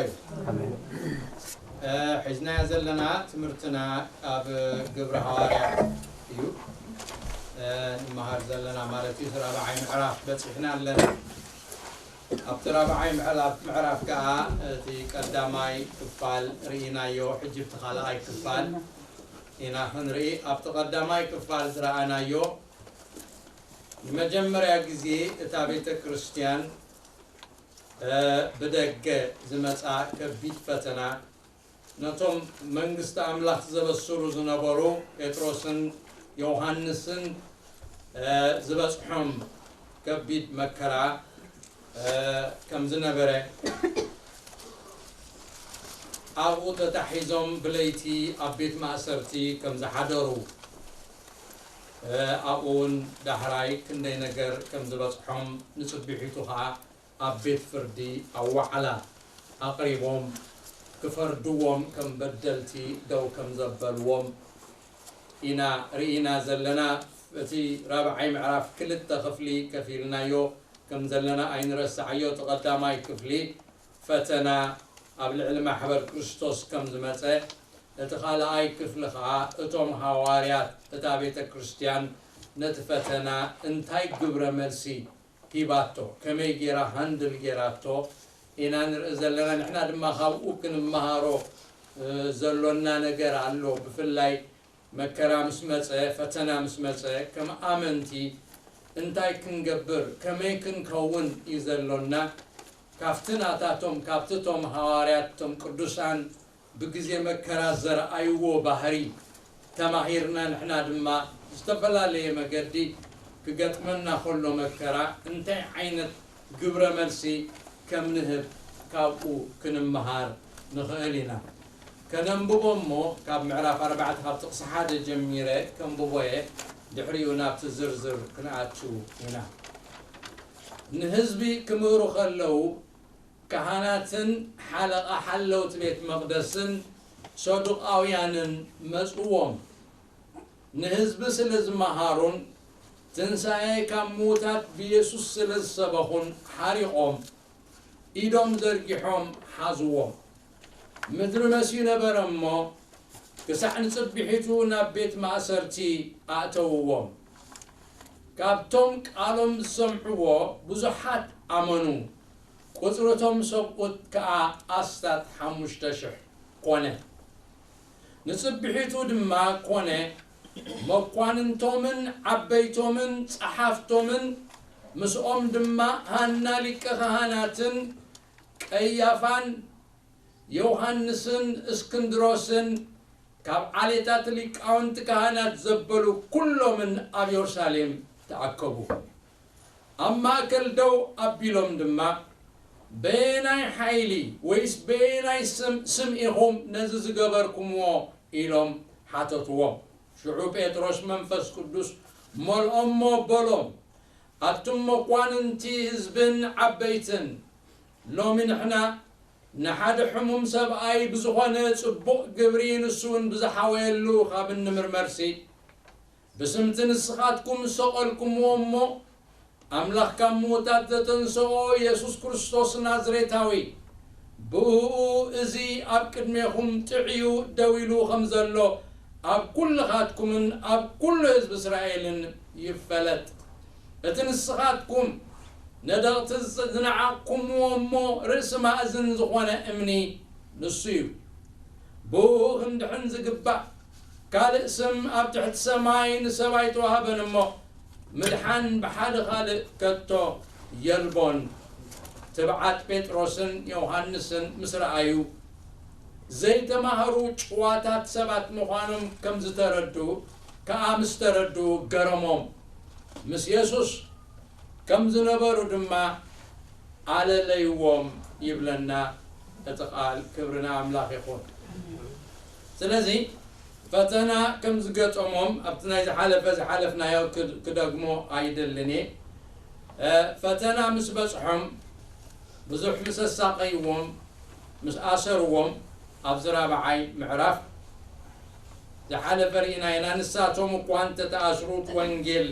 እዩ። እ፣ ሒዝናዮ ዘለና ትምህርትና ኣብ ግብረ ሃዋርያት እዩ። እ፣ ንመሃር ዘለና ማለት እዩ። ራብዓይ ምዕራፍ በጺሕና ኣለና። ኣብቲ ራብዓይ ምዕራፍ፣ ምዕራፍ ከኣ እቲ ቀዳማይ ክፋል ርኢናዮ። ሕጂ ኣብቲ ካልኣይ ክፋል ኢና ክንርኢ። ኣብቲ ቀዳማይ ክፋል ዝረኣናዮ ንመጀመርያ ግዜ እታ ቤተ ክርስቲያን፣ እ፣ ብደገ ዝመጻ ከቢድ ፈተና፣ ነቶም መንግስቲ ኣምላኽ ዘበስሩ ዝነበሩ ጴጥሮስን ዮሃንስን፣ እ፣ ዝበጽሖም ከቢድ መከራ፣ እ፣ ከም ዝነበረ፣ ኣብኡ ተታሒዞም ብለይቲ ኣብ ቤት ማእሰርቲ ከም ዝሓደሩ፣ እ፣ ኣብኡ እውን ዳሕራይ ክንደይ ነገር ከም ዝበጽሖም፣ ንጽቢሒቱ ኸኣ ኣብ ቤት ፍርዲ ኣብ ዋዕላ ኣቕሪቦም ክፈርድዎም ከም በደልቲ ደው ከም ዘበልዎም ኢና ርኢና ዘለና። እቲ ራብዓይ ምዕራፍ ክልተ ክፍሊ ከፊልናዮ ከም ዘለና ኣይንረስዓዮ። እቲ ቀዳማይ ክፍሊ ፈተና ኣብ ልዕሊ ማሕበር ክርስቶስ ከም ዝመጸ፣ እቲ ካልኣይ ክፍሊ ኸኣ እቶም ሃዋርያት እታ ቤተ ክርስቲያን ነቲ ፈተና እንታይ ግብረ መልሲ ሂባቶ፣ ከመይ ጌራ ሃንድል ጌራቶ ኢና ንርኢ ዘለና። ንሕና ድማ ካብኡ ክንመሃሮ፣ እ፣ ዘሎና ነገር ኣሎ። ብፍላይ መከራ ምስ መጸ፣ ፈተና ምስ መጸ፣ ከም ኣመንቲ እንታይ ክንገብር፣ ከመይ ክንከውን እዩ ዘሎና። ካብቲ ናታቶም፣ ካብቲ እቶም ሃዋርያት፣ እቶም ቅዱሳን ብግዜ መከራ ዘርኣይዎ ባህሪ ተማሂርና፣ ንሕና ድማ ዝተፈላለየ መገዲ ክገጥመና ከሎ መከራ እንታይ ዓይነት ግብረ መልሲ ከም ንህብ ካብኡ ክንመሃር ንኽእል ኢና። ከነንብቦ እሞ ካብ ምዕራፍ ኣርባዕተ ካብ ጥቕሲ ሓደ ጀሚረ ከንብቦ እየ። ድሕሪኡ ናብቲ ዝርዝር ክንኣቱ ኢና። ንህዝቢ ክምህሩ ከለዉ ካህናትን ሓለቓ ሓለውቲ ቤት መቕደስን ሰዱቃውያንን መጽዎም። ንህዝቢ ስለ ዝመሃሩን ትንሳኤ ካብ ምዉታት ብየሱስ ስለ ዝሰበኹን ሓሪቖም ኢዶም ዘርጊሖም ሓዝዎም። ምድሪ መስዩ ነበረ እሞ ክሳዕ ንጽብሒቱ ናብ ቤት ማእሰርቲ ኣእተውዎም። ካብቶም ቃሎም ዝሰምዕዎ ብዙሓት ኣመኑ። ቁጽሪ እቶም ሰብኡት ከኣ ኣስታት ሓሙሽተ ሽሕ ኮነ። ንጽብሒቱ ድማ ኮነ፣ መኳንንቶምን ዓበይቶምን ጸሓፍቶምን ምስኦም ድማ ሃና ሊቀ ካህናትን ቀያፋን ዮሃንስን እስክንድሮስን ካብ ዓሌታት ሊቃውንቲ ካህናት ዘበሉ ኩሎምን ኣብ የሩሳሌም ተኣከቡ። ኣብ ማእከል ደው ኣቢሎም ድማ፣ በየናይ ሓይሊ ወይስ በየናይ ስም፣ ስም ኢኹም ነዚ ዝገበርኩምዎ? ኢሎም ሓተትዎም። ሽዑ ጴጥሮስ መንፈስ ቅዱስ መልኦሞ በሎም፣ ኣቱም መኳንንቲ ህዝብን ዓበይትን፣ ሎሚ ንሕና ንሓደ ሕሙም ሰብኣይ ብዝኾነ ጽቡቕ ግብሪ ንሱ እውን ብዝሓወየሉ ካብ እንምርመርሲ፣ ብስምቲ ንስኻትኩም ዝሰቐልኩምዎ እሞ ኣምላኽ ካብ ምዉታት ዘተንስኦ የሱስ ክርስቶስ ናዝሬታዊ፣ ብእኡ እዚ ኣብ ቅድሜኹም ጥዕዩ ደው ኢሉ ከም ዘሎ ኣብ ኩልኻትኩምን ኣብ ኩሉ ህዝቢ እስራኤልን ይፈለጥ። እቲ ንስኻትኩም ነደቕቲ ዝነዓቕኩምዎ እሞ ርእሲ ማእዝን ዝኾነ እምኒ ንሱ እዩ። ብኡ ክንድሕን ዝግባእ ካልእ ስም ኣብ ትሕቲ ሰማይ ንሰብ ኣይተዋህበን እሞ፣ ምድሓን ብሓደ ካልእ ከቶ የልቦን። ትብዓት ጴጥሮስን ዮሃንስን ምስ ረኣዩ፣ ዘይተማህሩ ጭዋታት ሰባት ምዃኖም ከም ዝተረድኡ ከኣ ምስ ተረድኡ ገረሞም። ምስ የሱስ ከም ዝነበሩ ድማ ኣለለይዎም ይብለና እቲ ቃል። ክብሪ ንኣምላኽ ይኹን። ስለዚ ፈተና ከም ዝገጠሞም ኣብቲ ናይ ዝሓለፈ ዝሓለፍናዮ ክድ-፣ ክደግሞ ኣይደልን እየ። እ፣ ፈተና ምስ በጽሖም፣ ብዙሕ ምስ ኣሳቐይዎም፣ ምስ ኣሰርዎም፣ ኣብዚ ራብዓይ ምዕራፍ ዝሓለፈ ርኢና ኢና። ንሳቶም እኳ እንተተኣስሩ፣ እቲ ወንጌል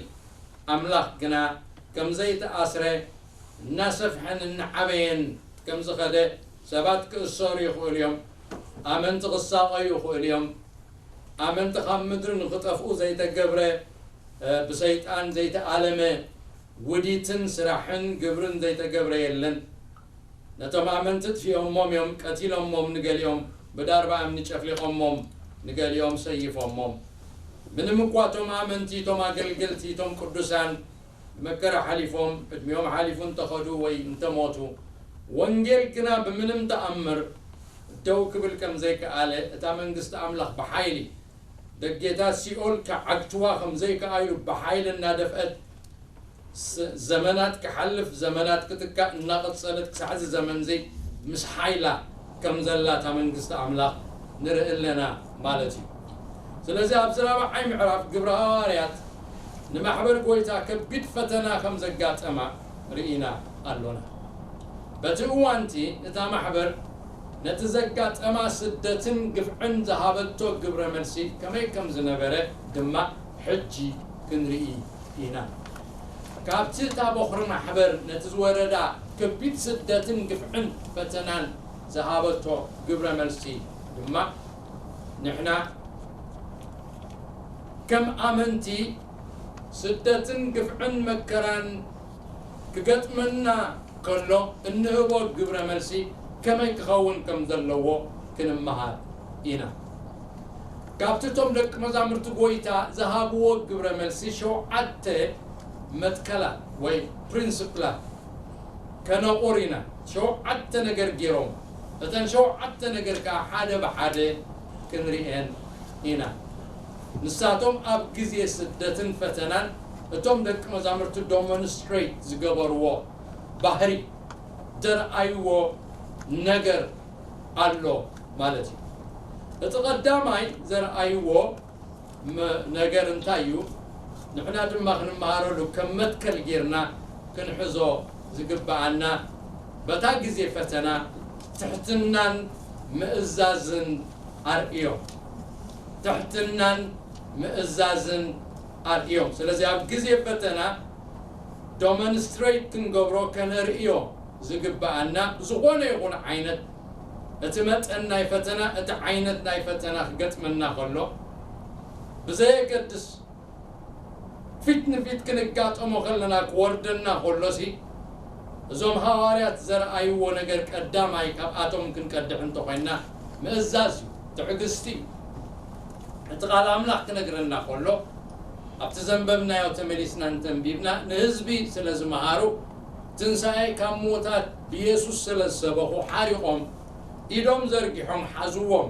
ኣምላኽ ግና ከም ዘይተኣስረ እናሰፍሐን እናዓበየን ከም ዝኸደ ሰባት ክእሰሩ ይኽእሉ እዮም። ኣመንቲ ክሳቐዩ ይኽእሉ እዮም። ኣመንቲ ካብ ምድሪ ንኽጠፍኡ ዘይተገብረ፣ እ፣ ብሰይጣን ዘይተኣለመ ውዲትን ስራሕን ግብርን ዘይተገብረ የለን። ነቶም ኣመንቲ ጥፊኦሞም እዮም፣ ቀቲሎሞም ንገሊኦም፣ ብዳርባ እምኒ ጨፍሊቖሞም፣ ንገሊኦም ሰይፎሞም። ምንም እኳ እቶም ኣመንቲ፣ እቶም ኣገልገልቲ፣ እቶም ቅዱሳን መከራ ሓሊፎም፣ ዕድሚኦም ሓሊፉ እንተኸዱ ወይ እንተሞቱ፣ ወንጌል ግና ብምንም ተኣምር ደው ክብል ከም ዘይከኣለ፣ እታ መንግስቲ ኣምላኽ ብሓይሊ ደጌታት ሲኦል ክዓግትዋ ከም ዘይከኣሉ ብሓይሊ እናደፍአት፣ ስ-፣ ዘመናት ክሓልፍ፣ ዘመናት ክትካእ እናቐጸለት ክሳዕ እዚ ዘመን እዚ ምስ ሓይላ ከም ዘላ እታ መንግስቲ ኣምላኽ ንርኢ ኣለና ማለት እዩ። ስለዚ ኣብዚ ራብዓይ ምዕራፍ ግብረ ሃዋርያት ንማሕበር ጎይታ ከቢድ ፈተና ከም ዘጋጠማ ርኢና ኣሎና። በቲ እዋንቲ እታ ማሕበር ነቲ ዘጋጠማ ስደትን ግፍዕን ዝሃበቶ ግብረ መልሲ ከመይ ከም ዝነበረ ድማ ሕጂ ክንርኢ ኢና። ካብቲ እታ ቦኽሪ ማሕበር ነቲ ዝወረዳ ከቢድ ስደትን ግፍዕን ፈተናን ዝሃበቶ ግብረ መልሲ ድማ ንሕና ከም ኣመንቲ ስደትን ግፍዕን መከራን ክገጥመና ከሎ እንህቦ ግብረ መልሲ ከመይ ክኸውን ከም ዘለዎ ክንመሃር ኢና። ካብቲ እቶም ደቂ መዛሙርቲ ጎይታ ዝሃብዎ ግብረ መልሲ ሸውዓተ መትከላት ወይ ፕሪንስፕላት ከነቑር ኢና። ሸውዓተ ነገር ገይሮም፣ እተን ሸውዓተ ነገር ከኣ ሓደ ብሓደ ክንርእየን ኢና። ንሳቶም ኣብ ግዜ ስደትን ፈተናን እቶም ደቂ መዛሙርቲ ዶሞንስትሬት ዝገበርዎ ባህሪ፣ ዘርኣይዎ ነገር ኣሎ ማለት እዩ። እቲ ቀዳማይ ዘርኣይዎ መ-፣ ነገር እንታይ እዩ? ንሕና ድማ ክንመሃረሉ ከም መትከል ጌርና ክንሕዞ ዝግብኣና፣ በታ ግዜ ፈተና ትሕትናን ምእዛዝን ኣርእዮም። ትሕትናን ምእዛዝን ኣርእዮም። ስለዚ ኣብ ግዜ ፈተና ዶመንስትሬት ክንገብሮ፣ ከነርእዮ ዝግብኣና ብዝኾነ ይኹን ዓይነት፣ እቲ መጠን ናይ ፈተና፣ እቲ ዓይነት ናይ ፈተና ክገጥመና ከሎ፣ ብዘየገድስ ፊት ንፊት ክንጋጠሞ ከለና፣ ክወርደና ከሎሲ፣ እዞም ሃዋርያት ዘርኣይዎ ነገር ቀዳማይ ካብኣቶም ክንቀድሕ እንተኾይንና፣ ምእዛዝ እዩ፣ ትዕግስቲ እዩ። እቲ ቃል ኣምላኽ ክነግረና ከሎ፣ ኣብቲ ዘንበብናዮ ተመሊስና እንተንቢብና፣ ንህዝቢ ስለ ዝመሃሩ፣ ትንሳኤ ካብ ምዉታት ብየሱስ ስለ ዝሰበኹ፣ ሓሪቖም፣ ኢዶም ዘርጊሖም ሓዝዎም።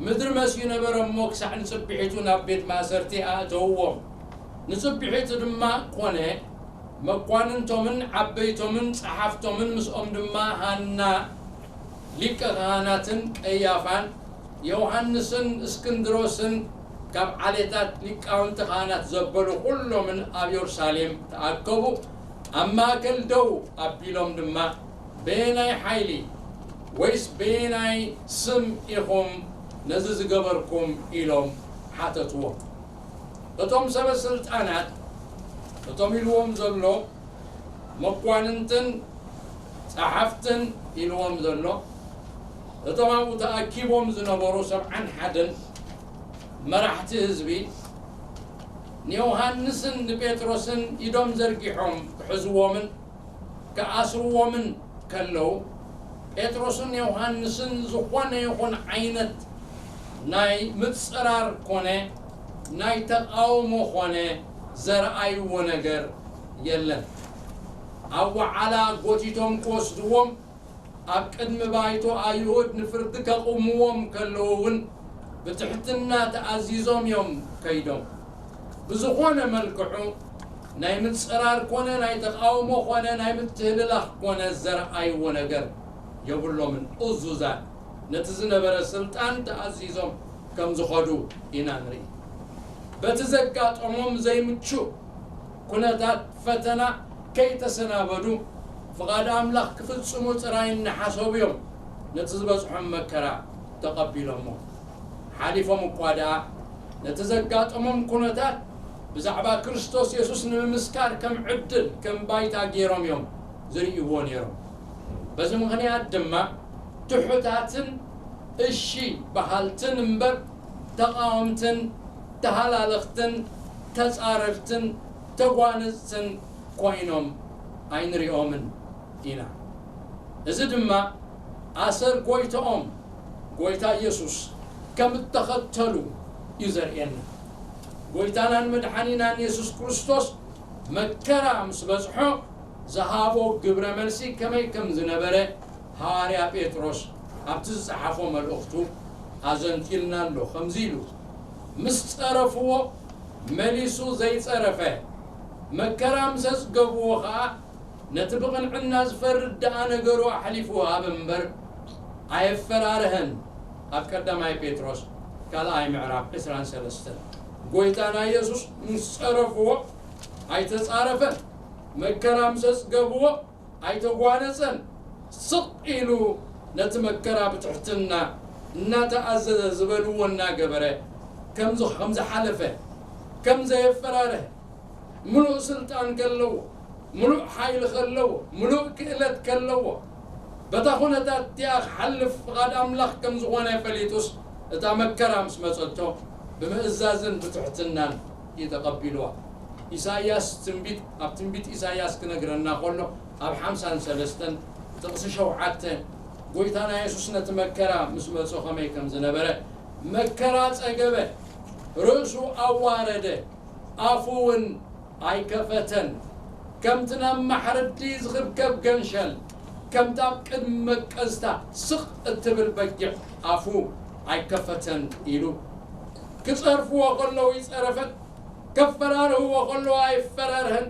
ምድሪ መስዩ ነበረ እሞ፣ ክሳዕ ንጽብሒቱ ናብ ቤት ማእሰርቲ ኣእተውዎም። ንጽብሒቱ ድማ ኮነ፣ መኳንንቶምን ዓበይቶምን ጸሓፍቶምን፣ ምስኦም ድማ ሃና ሊቀ ካህናትን ቀያፋን፣ ዮሃንስን እስክንድሮስን፣ ካብ ዓሌታት ሊቃውንቲ ካህናት ዘበሉ ኩሎምን ኣብ የሩሳሌም ተኣከቡ። ኣብ ማእከል ደው ኣቢሎም ድማ፣ በየናይ ሓይሊ ወይስ በየናይ ስም ኢኹም ነዚ ዝገበርኩም? ኢሎም ሓተትዎ። እቶም ሰበ ስልጣናት፣ እቶም ኢልዎም ዘሎ መኳንንትን ጸሓፍትን ኢልዎም ዘሎ፣ እቶም ኣብኡ ተኣኪቦም ዝነበሩ ሰብዓን ሓደን መራሕቲ ህዝቢ፣ ንዮሃንስን ንጴጥሮስን ኢዶም ዘርጊሖም ክሕዝዎምን ክኣስርዎምን ከለዉ፣ ጴጥሮስን ዮሃንስን ዝኾነ ይኹን ዓይነት ናይ ምጽራር ኮነ ናይ ተቓውሞ ኮነ ዘርኣይዎ ነገር የለን። ኣብ ወዓላ ጎቲቶም ክወስድዎም፣ ኣብ ቅድሚ ባይቶ ኣይሁድ ንፍርዲ ከቑምዎም ከለዉ እውን ብትሕትና ተኣዚዞም እዮም ከይዶም። ብዝኾነ መልክዑ ናይ ምጽራር ኮነ ናይ ተቓውሞ ኮነ ናይ ምትህልላኽ ኮነ ዘርኣይዎ ነገር የብሎምን። እዙዛት ነቲ ዝነበረ ስልጣን ተኣዚዞም ከም ዝኸዱ ኢና ንርኢ። በቲ ዘጋጠሞም ዘይምቹእ ኩነታት ፈተና ከይተሰናበዱ፣ ፍቓድ ኣምላኽ ክፍጽሙ ጥራይ እናሓሰቡ እዮም ነቲ ዝበጽሖም መከራ ተቐቢሎሞ። ሓሊፎም እኳ ደኣ፣ ነቲ ዘጋጠሞም ኩነታት ብዛዕባ ክርስቶስ የሱስ ንምምስካር ከም ዕድል፣ ከም ባይታ ገይሮም እዮም ዝርእይዎ ነይሮም። በዚ ምኽንያት ድማ፣ ትሑታትን እሺ በሃልትን እምበር፣ ተቓወምትን ተሃላለኽትን ተጻረርትን ተጓነጽትን ኮይኖም ኣይንሪኦምን ኢና። እዚ ድማ ኣሰር ጎይታኦም፣ ጎይታ ኢየሱስ፣ ከም እተኸተሉ እዩ ዘርእየና። ጎይታናን መድሓኒናን የሱስ ክርስቶስ መከራ ምስ በጽሖ ዝሃቦ ግብረ መልሲ ከመይ ከም ዝነበረ ሃዋርያ ጴጥሮስ ኣብቲ ዝጸሓፎ መልእኽቱ ኣዘንቲልና ኣሎ። ከምዚ ኢሉ፣ ምስ ጸረፍዎ መሊሱ ዘይጸረፈ፣ መከራ ምስ ኣጽገብዎ ኸኣ ነቲ ብቕንዕና ዝፈርድ ደኣ ነገሩ ኣሕሊፉ ሃበ እምበር ኣየፈራርሀን። ኣብ ቀዳማይ ጴጥሮስ ካልኣይ ምዕራፍ ዕስራን ሰለስተን። ጎይታና ኢየሱስ ምስ ጸረፍዎ ኣይተጻረፈን፣ መከራ ምስ ኣጽገብዎ ኣይተጓነጸን። ስቕ ኢሉ ነቲ መከራ ብትሕትና እናተኣዘዘ ዝበልዎ እናገበረ ከምዚ-፣ ከምዝሓለፈ፣ ከምዘየፈራርሀ፣ ምሉእ ስልጣን ከለዎ፣ ምሉእ ሓይሊ ከለዎ፣ ምሉእ ክእለት ከለዎ፣ በታ ኩነታት እቲኣ ክሓልፍ ፍቓድ ኣምላኽ ከም ዝኾነ ፈሊጡስ፣ እታ መከራ ምስ መጸቶ ብምእዛዝን ብትሕትናን እዩ ተቐቢልዋ። ኢሳይያስ ትንቢት፣ ኣብ ትንቢት ኢሳይያስ ክነግረና ከሎ፣ ኣብ ሓምሳን ሰለስተን ጥቕሲ ሸውዓተ፣ ጎይታና የሱስ ነቲ መከራ ምስ መጾ ከመይ ከም ዝነበረ፣ መከራ ጸገበ፣ ርእሱ ኣዋረደ፣ ኣፉ እውን ኣይከፈተን። ከምቲ ናብ ማሕረዲ ዝኽብከብ ገንሸል፣ ከምቲ ኣብ ቅድሚ መቀዝታ ስቕ እትብል በጊዕ ኣፉ ኣይከፈተን ኢሉ። ክጸርፍዎ ከለዉ ይጸረፈን፣ ከፈራርህዎ ከለዉ ኣይፈራርህን፣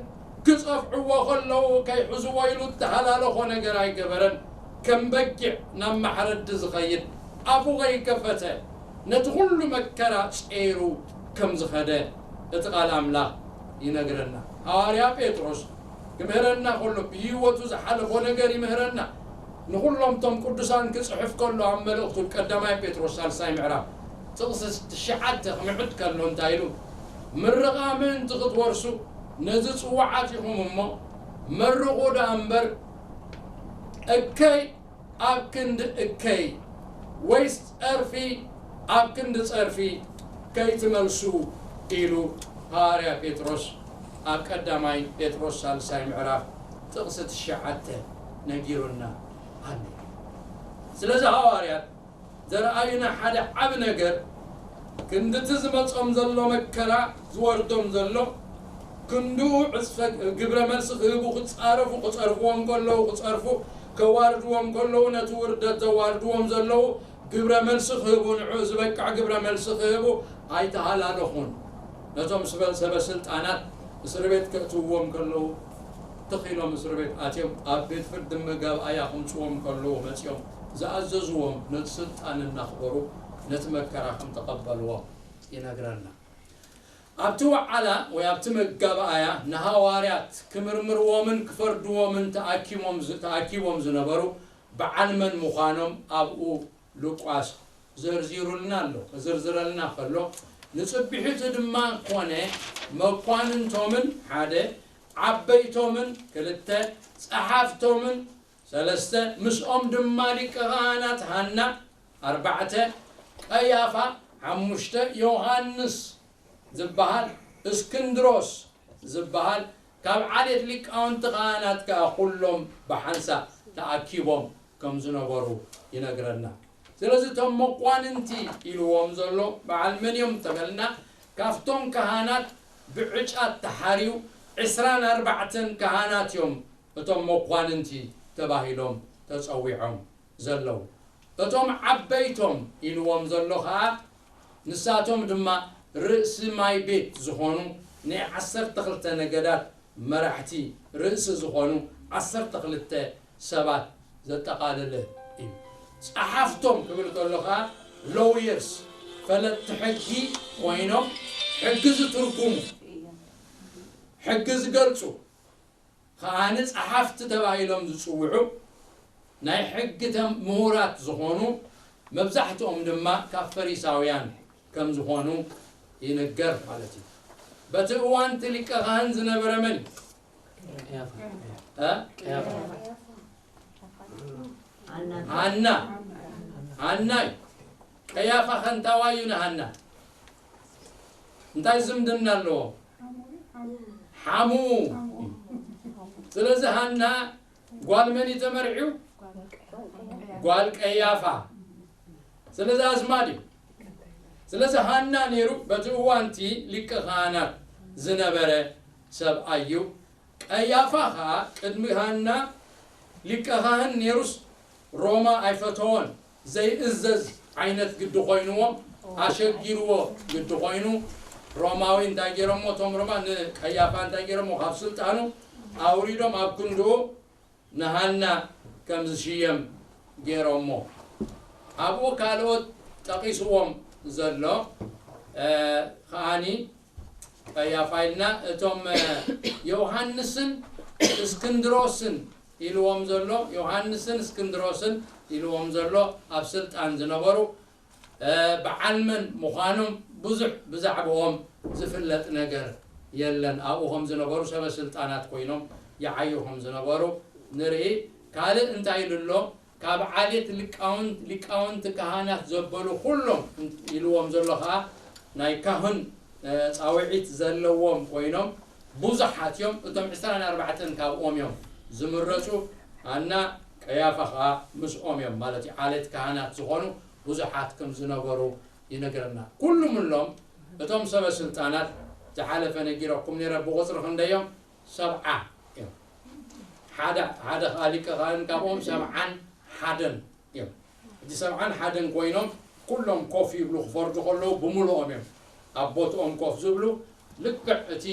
ክጸፍዕዎ ከለዉ ከይሕዝዎ ኢሉ እተሃላለኾ ነገር ኣይገበረን። ከም በጊዕ ናብ ማሕረዲ ዝኸይድ ኣፉ ከይከፈተ ነቲ ኩሉ መከራ ጸይሩ ከም ዝኸደ እቲ ቃል ኣምላኽ ይነግረና። ሃዋርያ ጴጥሮስ ክምህረና ከሎ ብህይወቱ ዝሓለፎ ነገር ይምህረና። ንኹሎም እቶም ቅዱሳን ክጽሕፍ ከሎ ኣብ መልእኽቱ ቀዳማይ ጴጥሮስ ሳልሳይ ምዕራፍ ጥቕሲ ትሽዓተ ክምዕድ ከሎ እንታይ ኢሉ? ምርቓ ምእንቲ ክትወርሱ ነዚ ጽዋዓት ኢኹም እሞ መርቑ ደኣ እምበር፣ እከይ ኣብ ክንዲ እከይ ወይስ ጸርፊ ኣብ ክንዲ ጸርፊ ከይትመልሱ ኢሉ ሃዋርያ ጴጥሮስ ኣብ ቀዳማይ ጴጥሮስ ሳልሳይ ምዕራፍ ጥቕሲ ትሽዓተ ነጊሩና ኣሎ። ስለዚ ሃዋርያት ዘርኣዩና ሓደ ዓቢ ነገር፣ ክንድቲ ዝመጾም ዘሎ መከራ ዝወርዶም ዘሎ፣ ክንድኡ ዕጽፈ ግብረ መልሲ ክህቡ ክጻረፉ፣ ክጸርፍዎም ከለዉ ክጸርፉ፣ ከዋርድዎም ከለዉ ነቲ ውርደት ዘዋርድዎም ዘለዉ ግብረ መልሲ ክህቡ፣ ንዕኡ ዝበቅዕ ግብረ መልሲ ክህቡ ኣይተሃላለኹን። ነቶም ስበ-፣ ሰበ ስልጣናት እስሪ ቤት ከእትውዎም ከለዉ፣ ትኽ ኢሎም እስሪ ቤት ኣትዮም፣ ኣብ ቤት ፍርዲ መጋብኣያ ክምጽዎም ከለዉ መጺኦም ዝኣዘዝዎም ነቲ ስልጣን እናኽበሩ ነቲ መከራ ከም ተቐበልዎ ይነግረና። ኣብቲ ወዓላ ወይ ኣብቲ መጋብኣያ ንሃዋርያት ክምርምርዎምን ክፈርድዎምን ተኣኪቦም ዝ-፣ ተኣኪቦም ዝነበሩ በዓል መን ምዃኖም ኣብኡ ሉቃስ ዘርዚሩልና ኣሎ። ክዝርዝረልና ከሎ፣ ንጽቢሒቱ ድማ ኮነ መኳንንቶምን ሓደ፣ ዓበይቶምን ክልተ፣ ጸሓፍቶምን ሰለስተ፣ ምስኦም ድማ ሊቀ ካህናት ሃና ኣርባዕተ፣ ቀያፋ ሓሙሽተ፣ ዮሃንስ ዝበሃል፣ እስክንድሮስ ዝበሃል፣ ካብ ዓሌት ሊቃውንቲ ካህናት ከኣ ኩሎም ብሓንሳእ ተኣኪቦም ከም ዝነበሩ ይነግረና። ስለዚ እቶም መኳንንቲ ኢልዎም ዘሎ በዓል መን እዮም እንተበልና፣ ካብቶም ካህናት ብዕጫ ተሓርዩ ዕስራን ኣርባዕተን ካህናት እዮም እቶም መኳንንቲ ተባሂሎም ተጸዊዖም ዘለዉ። እቶም ዓበይቶም ኢልዎም ዘሎ ኸኣ ንሳቶም ድማ ርእሲ ማይ ቤት ዝኾኑ ናይ ዓሰርተ ክልተ ነገዳት መራሕቲ ርእሲ ዝኾኑ ዓሰርተ ክልተ ሰባት ዘጠቓለለ እዩ። ጸሓፍቶም ክብል ከሎ ኸኣ ሎውየርስ፣ ፈለጥቲ ሕጊ ኮይኖም ሕጊ ዝትርጉሙ፣ ሕጊ ዝገልጹ፣ ከኣ ንጸሓፍቲ ተባሂሎም ዝጽውዑ ናይ ሕጊ ተም-፣ ምሁራት ዝኾኑ፣ መብዛሕትኦም ድማ ካብ ፈሪሳውያን ከም ዝኾኑ ይንገር ማለት እዩ። በቲ እዋን እቲ ሊቀ ካህን ዝነበረ መን እዩ? እ? ሃና። ሃና እዩ። ቀያፋ ከንታዋይ እዩ ንሃና። እንታይ ዝምድና ኣለዎ? ሓሙ። ስለዚ ሃና ጓል መን እዩ ተመርዒው? ጓል ቀያፋ። ስለዚ ኣዝማድ እዩ። ስለዚ ሃና ነይሩ በቲ እዋንቲ ሊቀ ካህናት ዝነበረ ሰብኣይ እዩ። ቀያፋ ኸኣ ቅድሚ ሃና ሊቀ ካህን ነይሩስ ሮማ ኣይፈተዎን። ዘይእዘዝ ዓይነት ግዲ ኮይንዎ፣ ኣሸጊርዎ ግዲ ኮይኑ፣ ሮማዊ እንታይ ገይሮሞ? እቶም ሮማ ንቀያፋ እንታይ ገይሮሞ? ካብ ስልጣኑ ኣውሪዶም ኣብ ክንድኡ ንሃና ከም ዝሽየም ገይሮሞ። ኣብኡ ካልኦት ጠቒስዎም ዘሎ ከዓኒ ቀያፋ ኢልና እቶም ዮሃንስን እስክንድሮስን ኢልዎም ዘሎ፣ ዮሃንስን እስክንድሮስን ኢልዎም ዘሎ ኣብ ስልጣን ዝነበሩ በዓል መን ምዃኖም ብዙሕ ብዛዕባኦም ዝፍለጥ ነገር የለን። ኣብኡ ከም ዝነበሩ ሰበ ስልጣናት ኮይኖም ይዓዩ ከም ዝነበሩ ንርኢ። ካልእ እንታይ ኢሉ ኣሎ? ካብ ዓሌት ሊቃውንት ሊቃውንቲ ካህናት ዘበሉ ኩሎም ኢልዎም ዘሎ ከዓ ናይ ካህን ፃውዒት ዘለዎም ኮይኖም ብዙሓት እዮም። እቶም ዕስራን ኣርባዕተን ካብኦም እዮም ዝምረፁ። ኣና ቀያፋ ከዓ ምስኦም እዮም ማለት እዩ። ዓሌት ካህናት ዝኾኑ ብዙሓት ከም ዝነበሩ ይነግረና። ኩሉምሎም እቶም ሰበ ስልጣናት ዝሓለፈ ነጊረኩም ነይረ ብቁፅሪ ክንደዮም ሰብዓ እዮም። ሓደ ሓደ ከዓ ሊቀ ካህን ካብኦም ሰብዓን ሓደን እዮም። እቲ ሰብዓን ሓደን ኮይኖም ኩሎም ኮፍ ይብሉ ክፈርዱ ከለዉ ብምልኦም እዮም ኣብ ቦትኦም ኮፍ ዝብሉ። ልክዕ እቲ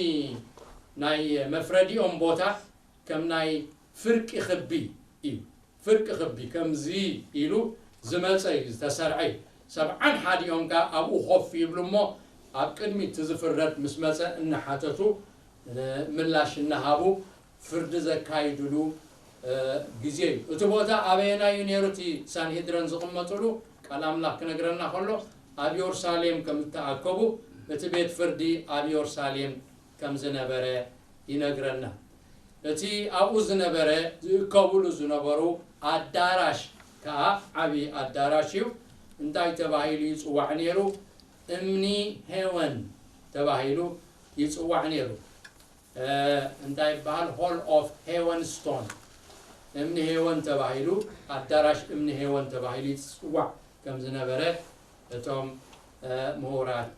ናይ መፍረዲኦም ቦታ ከም ናይ ፍርቂ ክቢ እዩ። ፍርቂ ክቢ ከምዚ ኢሉ ዝመፀ እዩ ዝተሰርዐ እዩ። ሰብዓን ሓዲኦም ከዓ ኣብኡ ኮፍ ይብሉ እሞ ኣብ ቅድሚ እቲ ዝፍረድ ምስ መፀ እናሓተቱ ምላሽ እናሃቡ ፍርዲ ዘካይድሉ ግዜ እዩ። እቲ ቦታ ኣበየናይ እዩ ነይሩ? እቲ ሳንሄድረን ዝቕመጥሉ ቃል ኣምላኽ ክነግረና ከሎ ኣብ የሩሳሌም ከም እተኣከቡ እቲ ቤት ፍርዲ ኣብ የሩሳሌም ከም ዝነበረ ይነግረና። እቲ ኣብኡ ዝነበረ ዝእከብሉ ዝነበሩ ኣዳራሽ ከዓ ዓብዪ ኣዳራሽ እዩ። እንታይ ተባሂሉ ይፅዋዕ ነይሩ? እምኒ ሄወን ተባሂሉ ይፅዋዕ ነይሩ። እንታይ ይበሃል? ሆል ኦፍ ሄወን ስቶን፣ እምኒ ሄወን ተባሂሉ፣ ኣዳራሽ እምኒ ሄወን ተባሂሉ ይፅዋዕ ከም ዝነበረ እቶም ምሁራት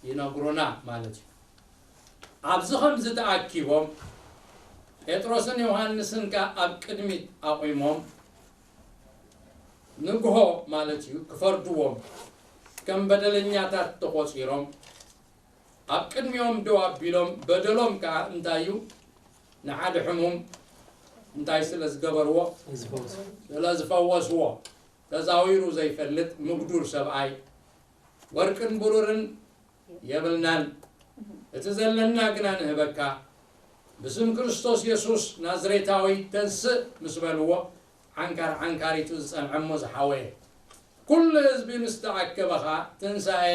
ይነግሩና ማለት እዩ። ኣብዚ ከምዚ ተኣኪቦም ጴጥሮስን ዮሃንስን ከኣ ኣብ ቅድሚት ኣቑሞም ንግሆ ማለት እዩ ክፈርድዎም ከም በደለኛታት ተቖጺሮም ኣብ ቅድሚኦም ደው ኣቢሎም በደሎም ከኣ እንታይ እዩ ንሓደ ሕሙም እንታይ ስለ ዝገበርዎ ስለ ዝፈወስዎ ተዛዊሩ ዘይፈልጥ ምጉዱር ሰብኣይ ወርቅን ብሩርን የብልናን፣ እቲ ዘለና ግና ንህበካ፣ ብስም ክርስቶስ የሱስ ናዝሬታዊ ተንስእ ምስ በልዎ፣ ዓንካር ዓንካሪቱ ዝጸንዐ እሞ ዝሓወየ። ኩሉ ህዝቢ ምስ ተኣከበ ኸኣ፣ ትንሳኤ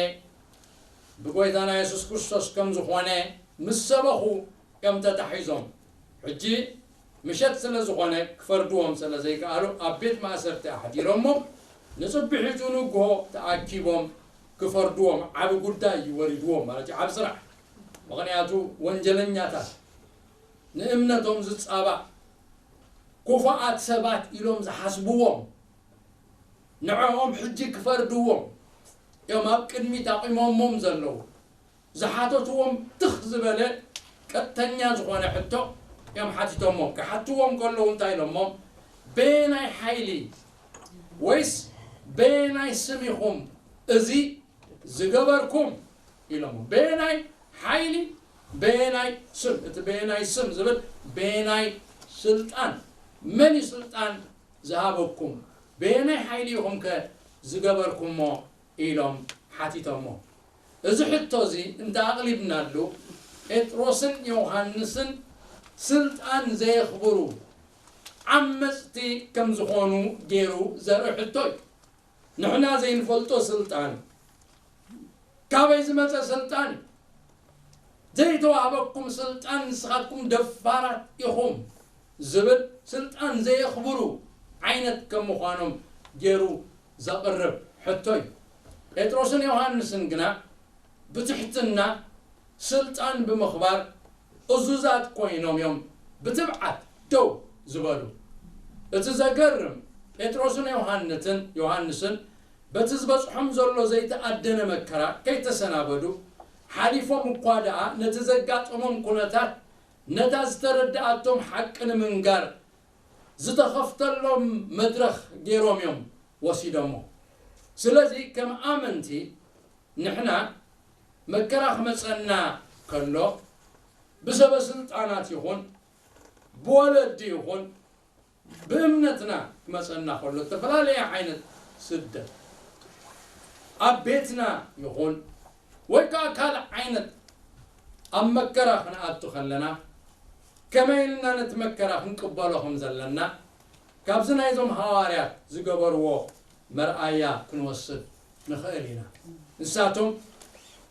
ብጎይታና የሱስ ክርስቶስ ከም ዝኾነ ምስ ሰበኹ እዮም ተታሒዞም። ሕጂ ምሸት ስለ ዝኾነ ክፈርድዎም ስለ ዘይከኣሉ ኣብ ቤት ማእሰርቲ ኣሕዲሮሞም ንጽብሒቱ ንግሆ ተኣኪቦም ክፈርድዎም ዓቢ ጉዳይ እዩ ወሪድዎም ማለት እዩ። ዓቢ ስራሕ። ምኽንያቱ ወንጀለኛታት ንእምነቶም ዝጻባእ ክፉኣት ሰባት ኢሎም ዝሓስብዎም ንዕኦም ሕጂ ክፈርድዎም እዮም ኣብ ቅድሚት ኣቑሞሞም ዘለዉ። ዝሓተትዎም ትኽ ዝበለ ቀጥተኛ ዝኾነ ሕቶ እዮም ሓቲቶሞም። ክሓትዎም ከለዉ እንታይ ኢሎሞም? በየናይ ሓይሊ ወይስ በየናይ ስም ኢኹም እዚ ዝገበርኩም? ኢሎሞም። በየናይ ሓይሊ በየናይ ስም? እቲ በየናይ ስም ዝብል በየናይ ስልጣን? መን እዩ ስልጣን ዝሃበኩም? በየናይ ሓይሊ ኢኹም ከ ዝገበርኩሞ? ኢሎም ሓቲቶሞ። እዚ ሕቶ እዚ እንተ ኣቕሊብናሉ፣ ጴጥሮስን ዮሃንስን ስልጣን ዘየኽብሩ ዓመጽቲ ከም ዝኾኑ ገይሩ ዘርኢ ሕቶ እዩ። ንሕና ዘይንፈልጦ ስልጣን፣ ካበይ ዝመጸ ስልጣን እዩ? ዘይተዋህበኩም ስልጣን ንስኻትኩም ደፋራት ኢኹም ዝብል ስልጣን ዘየኽብሩ ዓይነት ከም ምዃኖም ገይሩ ዘቕርብ ሕቶ እዩ። ጴጥሮስን ዮሃንስን ግና ብትሕትና ስልጣን ብምኽባር እዙዛት ኮይኖም እዮም ብትብዓት ደው ዝበሉ። እቲ ዘገርም ጴጥሮስን ዮሃንትን ዮሃንስን በቲ ዝበጽሖም ዘሎ ዘይተኣደነ መከራ ከይተሰናበዱ ሓሊፎም እኳ ደኣ ነቲ ዘጋጠሞም ኩነታት ነታ ዝተረድኣቶም ሓቂ ንምንጋር ዝተኸፍተሎም መድረኽ ገይሮም እዮም ወሲዶሞ። ስለዚ ከም ኣመንቲ ንሕና መከራ ክመጸና ከሎ ብሰበ ስልጣናት ይኹን ብወለዲ ይኹን ብእምነትና ክመጸና ከሎ ዝተፈላለየ ዓይነት ስደት ኣብ ቤትና ይኹን ወይ ከዓ ካልእ ዓይነት ኣብ መከራ ክንኣቱ ከለና ከመይ ኢልና ነቲ መከራ ክንቅበሎ ከም ዘለና ካብዚ ናይዞም ሃዋርያት ዝገበርዎ መርኣያ ክንወስድ ንኽእል ኢና። ንሳቶም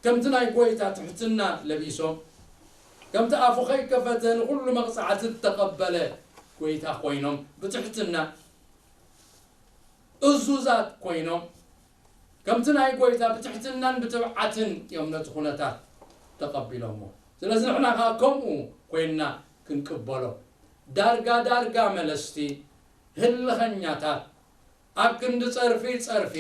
ከምቲ ናይ ጎይታ ትሕትና ለቢሶም ከምቲ ኣፉ ከይከፈተ ንኹሉ መቕጻዕቲ እተቐበለ ጎይታ ኮይኖም ብትሕትና እዙዛት ኮይኖም ከምቲ ናይ ጎይታ ብትሕትናን ብትብዓትን እዮም ነቲ ኩነታት ተቐቢሎሞ። ስለዚ ንሕና ከዓ ከምኡ ኮይንና ክንቅበሎ ዳርጋ ዳርጋ መለስቲ ህልኸኛታት ኣብ ክንዲ ጸርፊ ጸርፊ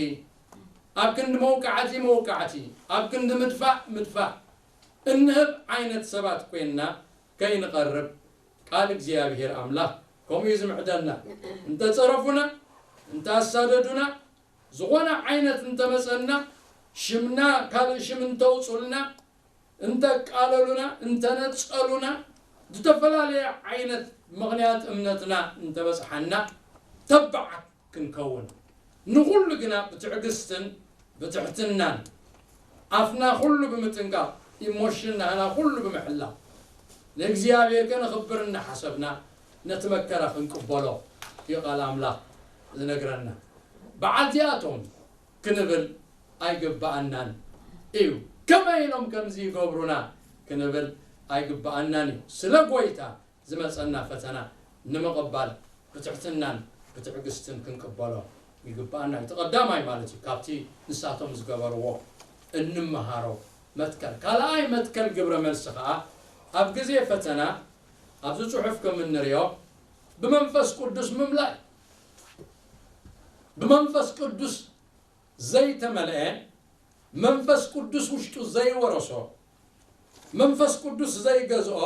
ኣብ ክንዲ መውቃዕቲ መውቃዕቲ ኣብ ክንዲ ምድፋእ ምድፋእ እንህብ ዓይነት ሰባት ኮይንና ከይንቐርብ ቃል እግዚኣብሔር ኣምላኽ ከምኡ እዩ ዝምዕደና። እንተጸረፉና እንተኣሳደዱና ዝኾነ ዓይነት እንተመጸና ሽምና ካልእ ሽም እንተውጹልና እንተቃለሉና እንተነጸሉና ዝተፈላለየ ዓይነት ምኽንያት እምነትና እንተበጽሓና ተባዓት ክንከውን ንኹሉ ግና ብትዕግስትን ብትሕትናን ኣፍና ኩሉ ብምጥንቃቕ ኢሞሽን ናህና ኩሉ ብምሕላው ንእግዚኣብሔር ከነኽብር እናሓሰብና ነቲ መከራ ክንቅበሎ እዩ ቃል ኣምላኽ ዝነግረና። በዓልቲኣቶም ክንብል ኣይግባኣናን እዩ። ከመይ ኢሎም ከምዚ ይገብሩና ክንብል ኣይግባኣናን እዩ። ስለ ጎይታ ዝመጸና ፈተና ንምቕባል ብትሕትናን ብትዕግስትን ክንቅበሎ ይግባኣና እዩ። እቲ ቀዳማይ ማለት እዩ ካብቲ ንሳቶም ዝገበርዎ እንመሃሮ መትከል። ካልኣይ መትከል ግብረ መልሲ ከዓ ኣብ ግዜ ፈተና ኣብዚ ጽሑፍ ከም እንሪኦ ብመንፈስ ቅዱስ ምምላእ ብመንፈስ ቅዱስ ዘይተመልአ መንፈስ ቅዱስ ውሽጡ ዘይወረሶ መንፈስ ቅዱስ ዘይገዝኦ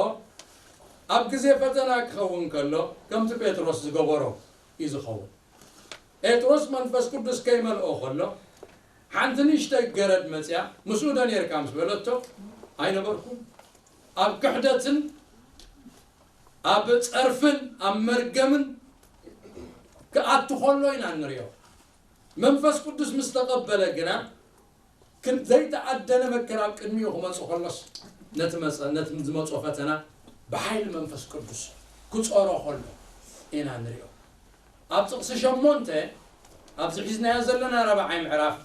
ኣብ ግዜ ፈተና ክኸውን ከሎ ከምቲ ጴጥሮስ ዝገበሮ እዩ ዝኸውን። ጴጥሮስ መንፈስ ቅዱስ ከይመልኦ ከሎ ሓንቲ ንእሽተይ ገረድ መፅያ ምስኡ ዶ ነርካ ምስ በለቶ ኣይነበርኩን። ኣብ ክሕደትን ኣብ ፀርፍን ኣብ መርገምን ክኣቱ ከሎ ኢና ንሪኦ። መንፈስ ቅዱስ ምስ ተቐበለ ግና ዘይተኣደነ መከራ ኣብ ቅድሚኡ ክመፁ ከሎስ ነቲ ዝመፀ ፈተና ብሓይሊ መንፈስ ቅዱስ ክፀሮ ከሎ ኢና ንሪኦ። ኣብ ጥቕሲ ሸሞንተ ኣብዚ ሒዝናዮ ዘለና ራብዓይ ምዕራፍ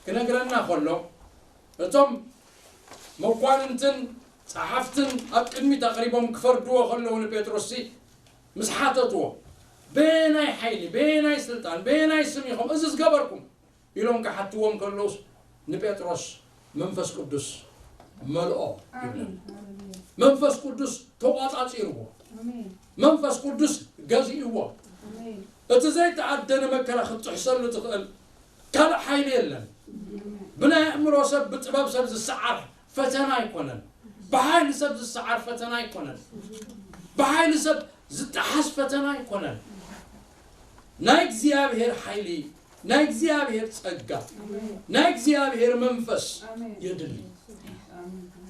ክነግረና ከሎ እቶም መኳንንትን ጸሓፍትን ኣብ ቅድሚት ኣቕሪቦም ክፈርድዎ ከለዉ ንጴጥሮስሲ ምስ ሓተትዎ በየናይ ሓይሊ በየናይ ስልጣን በየናይ ስም ኢኹም እዚ ዝገበርኩም ኢሎም ክሓትዎም ከለውስ ንጴጥሮስ መንፈስ ቅዱስ መልኦ ይብለና። መንፈስ ቅዱስ ተቋጻጺርዎ። መንፈስ ቅዱስ ገዚእዎ። እቲ ዘይተኣደነ መከራ ክትጥሕሰሉ ትኽእል ካልእ ሓይሊ የለን። ብናይ ኣእምሮ ሰብ ብጥበብ ሰብ ዝሰዓር ፈተና ኣይኮነን። ብሓይሊ ሰብ ዝሰዓር ፈተና ኣይኮነን። ብሓይሊ ሰብ ዝጠሓስ ፈተና ኣይኮነን። ናይ እግዚኣብሔር ሓይሊ ናይ እግዚኣብሔር ጸጋ ናይ እግዚኣብሔር መንፈስ የድሊ።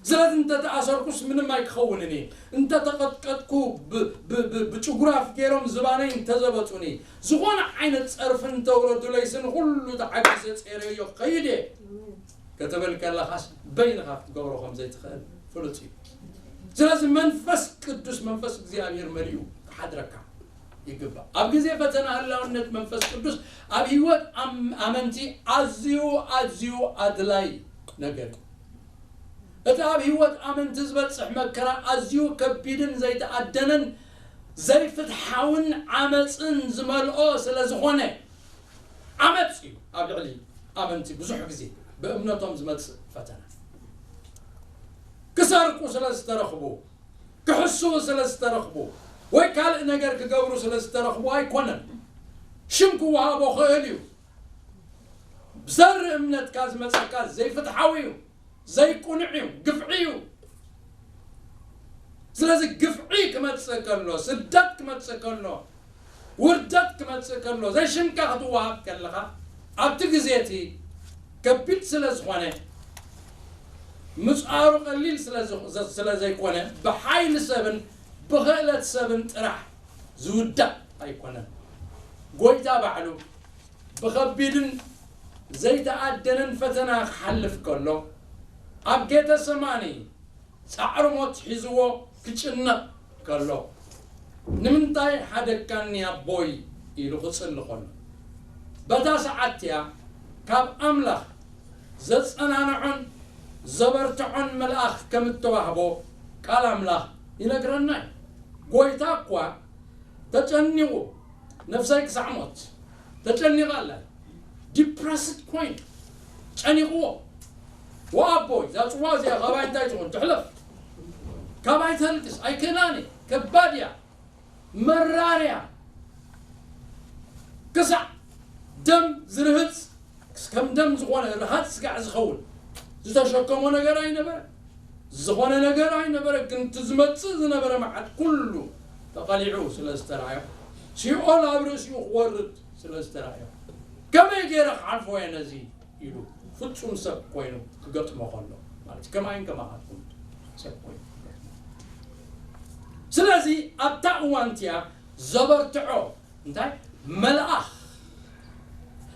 ስለዚ እንተተኣሰርኩስ ምንም ኣይክኸውንን እየ። እንተተቐጥቀጥኩ ብጭጉራፍ ገይሮም ዝባነይ እንተዘበጡኒ ዝኾነ ዓይነት ጸርፊ እንተውረዱለይስ ንኹሉ ተዓጊሰ ጸይረዮ ክኸይድ እየ ክትብል ከለኻስ በይንኻ ክትገብሮ ከም ዘይትኽእል ፍሉጥ እዩ። ስለዚ መንፈስ ቅዱስ መንፈስ እግዚኣብሔር መሊኡ ክሓድረካ ይግባእ። ኣብ ግዜ ፈተና ህላውነት መንፈስ ቅዱስ ኣብ ህይወት ኣመንቲ ኣዝዩ ኣዝዩ ኣድላይ ነገር እዩ። እቲ ኣብ ህይወት ኣመንቲ ዝበጽሕ መከራ ኣዝዩ ከቢድን ዘይተኣደነን ዘይፍትሓውን ዓመፅን ዝመልኦ ስለ ዝኾነ ዓመፅ እዩ ኣብ ልዕሊ ኣመንቲ ብዙሕ ግዜ ብእምነቶም ዝመጽእ ፈተና፣ ክሰርቁ ስለ ዝተረኽቡ፣ ክሕስዉ ስለ ዝተረኽቡ፣ ወይ ካልእ ነገር ክገብሩ ስለ ዝተረኽቡ ኣይኮነን። ሽም ክወሃቦ ክእል እዩ። ብዘር እምነትካ ዝመጸካ ዘይፍትሓዊ እዩ፣ ዘይቁኑዕ እዩ፣ ግፍዒ እዩ። ስለዚ ግፍዒ ክመጽእ ከሎ፣ ስደት ክመጽእ ከሎ፣ ውርደት ክመጽእ ከሎ፣ ዘይሽምካ ክትወሃብ ከለኻ፣ ኣብቲ ግዜ እቲ ከቢድ ስለ ዝኾነ፣ ምጽኣሩ ቀሊል ስለ ዝ-፣ ስለ ዘይኮነ፣ ብሓይሊ ሰብን ብኽእለት ሰብን ጥራሕ ዝውዳእ ኣይኮነን። ጎይታ ባዕሉ ብኸቢድን ዘይተኣደነን ፈተና ክሓልፍ ከሎ፣ ኣብ ጌተሰማኒ ጻዕሪ ሞት ሒዝዎ ክጭነቕ ከሎ፣ "ንምንታይ ሓደግካኒ ኣቦይ?" ኢሉ ክጽሊ ከሎ፣ በታ ሰዓት እቲኣ ካብ ኣምላኽ ዘጸናንዖን ዘበርትዖን መልኣኽ ከም እተዋህቦ ቃል ኣምላኽ ይነግረና እዩ። ጎይታ እኳ ተጨኒቑ፣ ነፍሰይ ክሳዕ ሞት ተጨኒቓ ኣላ። ዲፕረስድ ኮይኑ ጨኒቕዎ። "ወኣቦይ፣ እዛ ጽዋ እዚኣ ካባይ እንታይ ትኹን ትሕለፍ፣ ካባይ ተልግስ ኣይክእላን እየ፣ ከባድ እያ፣ መራር እያ፣ ክሳዕ ደም ዝርህጽ፣ ከም ደም ዝኾነ ርሃጽ ስጋዕ ዝኸውን ዝተሸከሞ ነገር ኣይነበረ፣ ዝኾነ ነገር ኣይነበረ። ግን እቲ ዝመጽእ ዝነበረ መዓት ኩሉ ተቐሊዑ ስለ ዝተራእዮ፣ ሲኦል ኣብ ርእሲኡ ክወርድ ስለ ዝተራእዮ፣ "ከመይ ገይረ ክሓልፎ እየ ነዚ?" ኢሉ ፍጹም ሰብ ኮይኑ ክገጥሞ ከሎ፣ ማለት ከማይን ከማኻትኩም ሰብ ኮይኑ ክገጥሞ። ስለዚ ኣብታ እዋን እቲኣ ዘበርትዖ እንታይ? መልኣኽ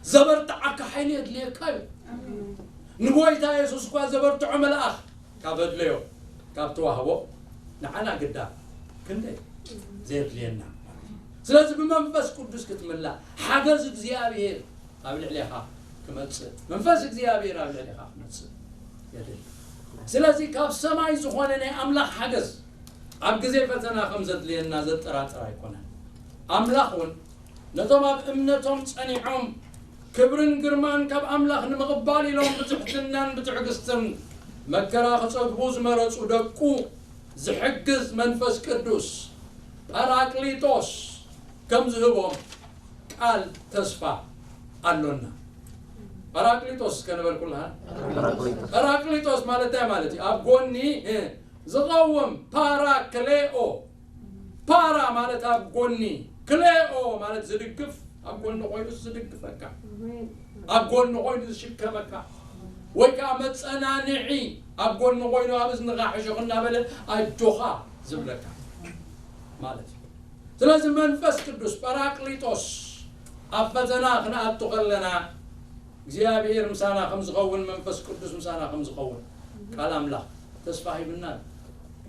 ዘበርትዓካ ሓይሊ የድልየካ እዩ። ንጎይታ የሱስ እኳ ዘበርትዖ መልኣኽ ካብ ኣድለዮ፣ ካብ ተዋህቦ፣ ንዓና ግዳ ክንደይ ዘየድልየና። ስለዚ ብመንፈስ ቅዱስ ክትምላእ፣ ሓገዝ እግዚኣብሔር ኣብ ልዕሌኻ ክመጽእ፣ መንፈስ እግዚኣብሔር ኣብ ልዕሌኻ ክመጽእ የድሊ። ስለዚ ካብ ሰማይ ዝኾነ ናይ ኣምላኽ ሓገዝ ኣብ ግዜ ፈተና ከም ዘድልየና ዘጠራጥር ኣይኮነን። ኣምላኽ እውን ነቶም ኣብ እምነቶም ጸኒዖም፣ ክብርን ግርማን ካብ ኣምላኽ ንምቕባል ኢሎም ብትሕትናን ብትዕግስትን መከራ ክጸግቡ ዝመረጹ ደቁ ዝሕግዝ መንፈስ ቅዱስ ጳራቅሊጦስ ከም ዝህቦም ቃል ተስፋ ኣሎና። ጳራቅሊጦስ እስከ ንበል ኩልሃ። ጳራቅሊጦስ። ጳራቅሊጦስ ማለት እንታይ ማለት እዩ? ኣብ ጎኒ፣ እ፣ ዝቐውም፣ ፓራክሌኦ። ፓራ ማለት ኣብ ጎኒ፣ ክሌኦ ማለት ዝድግፍ፣ ኣብ ጎኒ ኮይኑ ዝድግፈካ፣ ኣብ ጎኒ ኮይኑ ዝሽከመካ፣ ወይ ከዓ መጸናንዒ፣ ኣብ ጎኒ ኮይኑ ኣብ እዝንኻ ሕሹኽ እናበለ ኣጆኻ ዝብለካ ማለት እዩ። ስለዚ መንፈስ ቅዱስ ጳራቅሊጦስ ኣብ ፈተና ክንኣቱ ከለና እግዚኣብሔር ምሳና ከም ዝኸውን፣ መንፈስ ቅዱስ ምሳና ከም ዝኸውን ቃል ኣምላኽ ተስፋ ሂብና ኣሎ።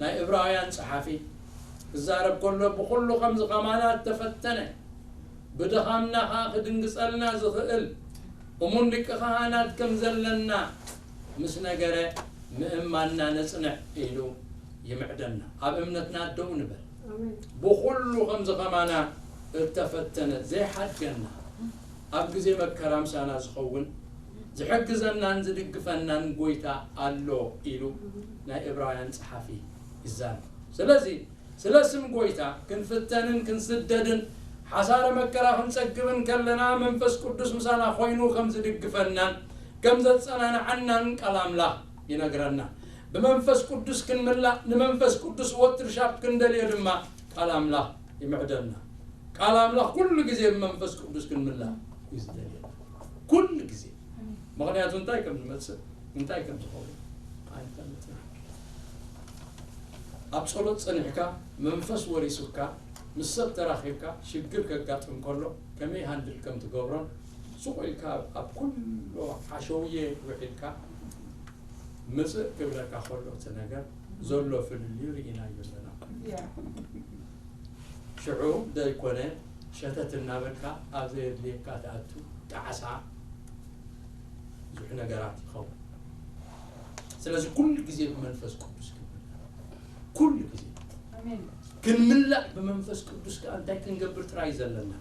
ናይ ዕብራውያን ጸሓፊ ክዛረብ ከሎ፣ "ብኹሉ ከምዚ ከማና እተፈተነ፣ ብድኻምና ኸኣ ክድንግጸልና ዝኽእል እሙን ሊቀ ካህናት ከም ዘለና ምስ ነገረ፣ ምእማንና ነጽንዕ" ኢሉ ይምዕደና። ኣብ እምነትና ደው ንበል። ኣሜን። ብኹሉ ከምዚ ከማና እተፈተነ ዘይሓድገና፣ ኣብ ግዜ መከራ ምሳና ዝኸውን፣ ዝሕግዘናን ዝድግፈናን ጎይታ ኣሎ ኢሉ ናይ ዕብራውያን ጸሓፊ ይዛረብ። ስለዚ ስለ ስም ጎይታ ክንፍተንን ክንስደድን ሓሳረ መከራ ክንጸግብን ከለና መንፈስ ቅዱስ ምሳና ኮይኑ ከም ዝድግፈናን ከም ዘጸናንዓናን ቃል ኣምላኽ ይነግረና። ብመንፈስ ቅዱስ ክንምላእ ንመንፈስ ቅዱስ ወትር ሻብ ክንደልዮ ድማ ቃል ኣምላኽ ይምዕደልና። ቃል ኣምላኽ ኩሉ ግዜ ብመንፈስ ቅዱስ ክንምላእ እዩ ዝደልየና። ኩሉ ግዜ። ምኽንያቱ እንታይ ከም ዝመጽእ እንታይ ከም ዝኸውን ኣይንፈልጥን። ኣብ ጸሎት ጸኒሕካ መንፈስ ወሪሱካ ምስ ሰብ ተራኺብካ ሽግር ከጋጥም ከሎ ከመይ ሃንድል ከም ትገብሮን ሱቕ ኢልካ ኣብ ኩሎ ሓሸውየ ውዒልካ ምጽእ ክብለካ ከሎ እቲ ነገር ዘሎ ፍልልዩ ርኢናዮ ኣለና። ያ። ሽዑ ዘይኮነ ሸተት እናበልካ ኣብ ዘየድልየካ ትኣቱ ጣዕሳ ብዙሕ ነገራት ይኸውን። ስለዚ ኩሉ ግዜ ብመንፈስ ቅዱስ ክንምላእ፣ ኩሉ ግዜ ኣሜን። ክንምላእ ብመንፈስ ቅዱስ ከኣ እንታይ ክንገብር ጥራይ ዘለና?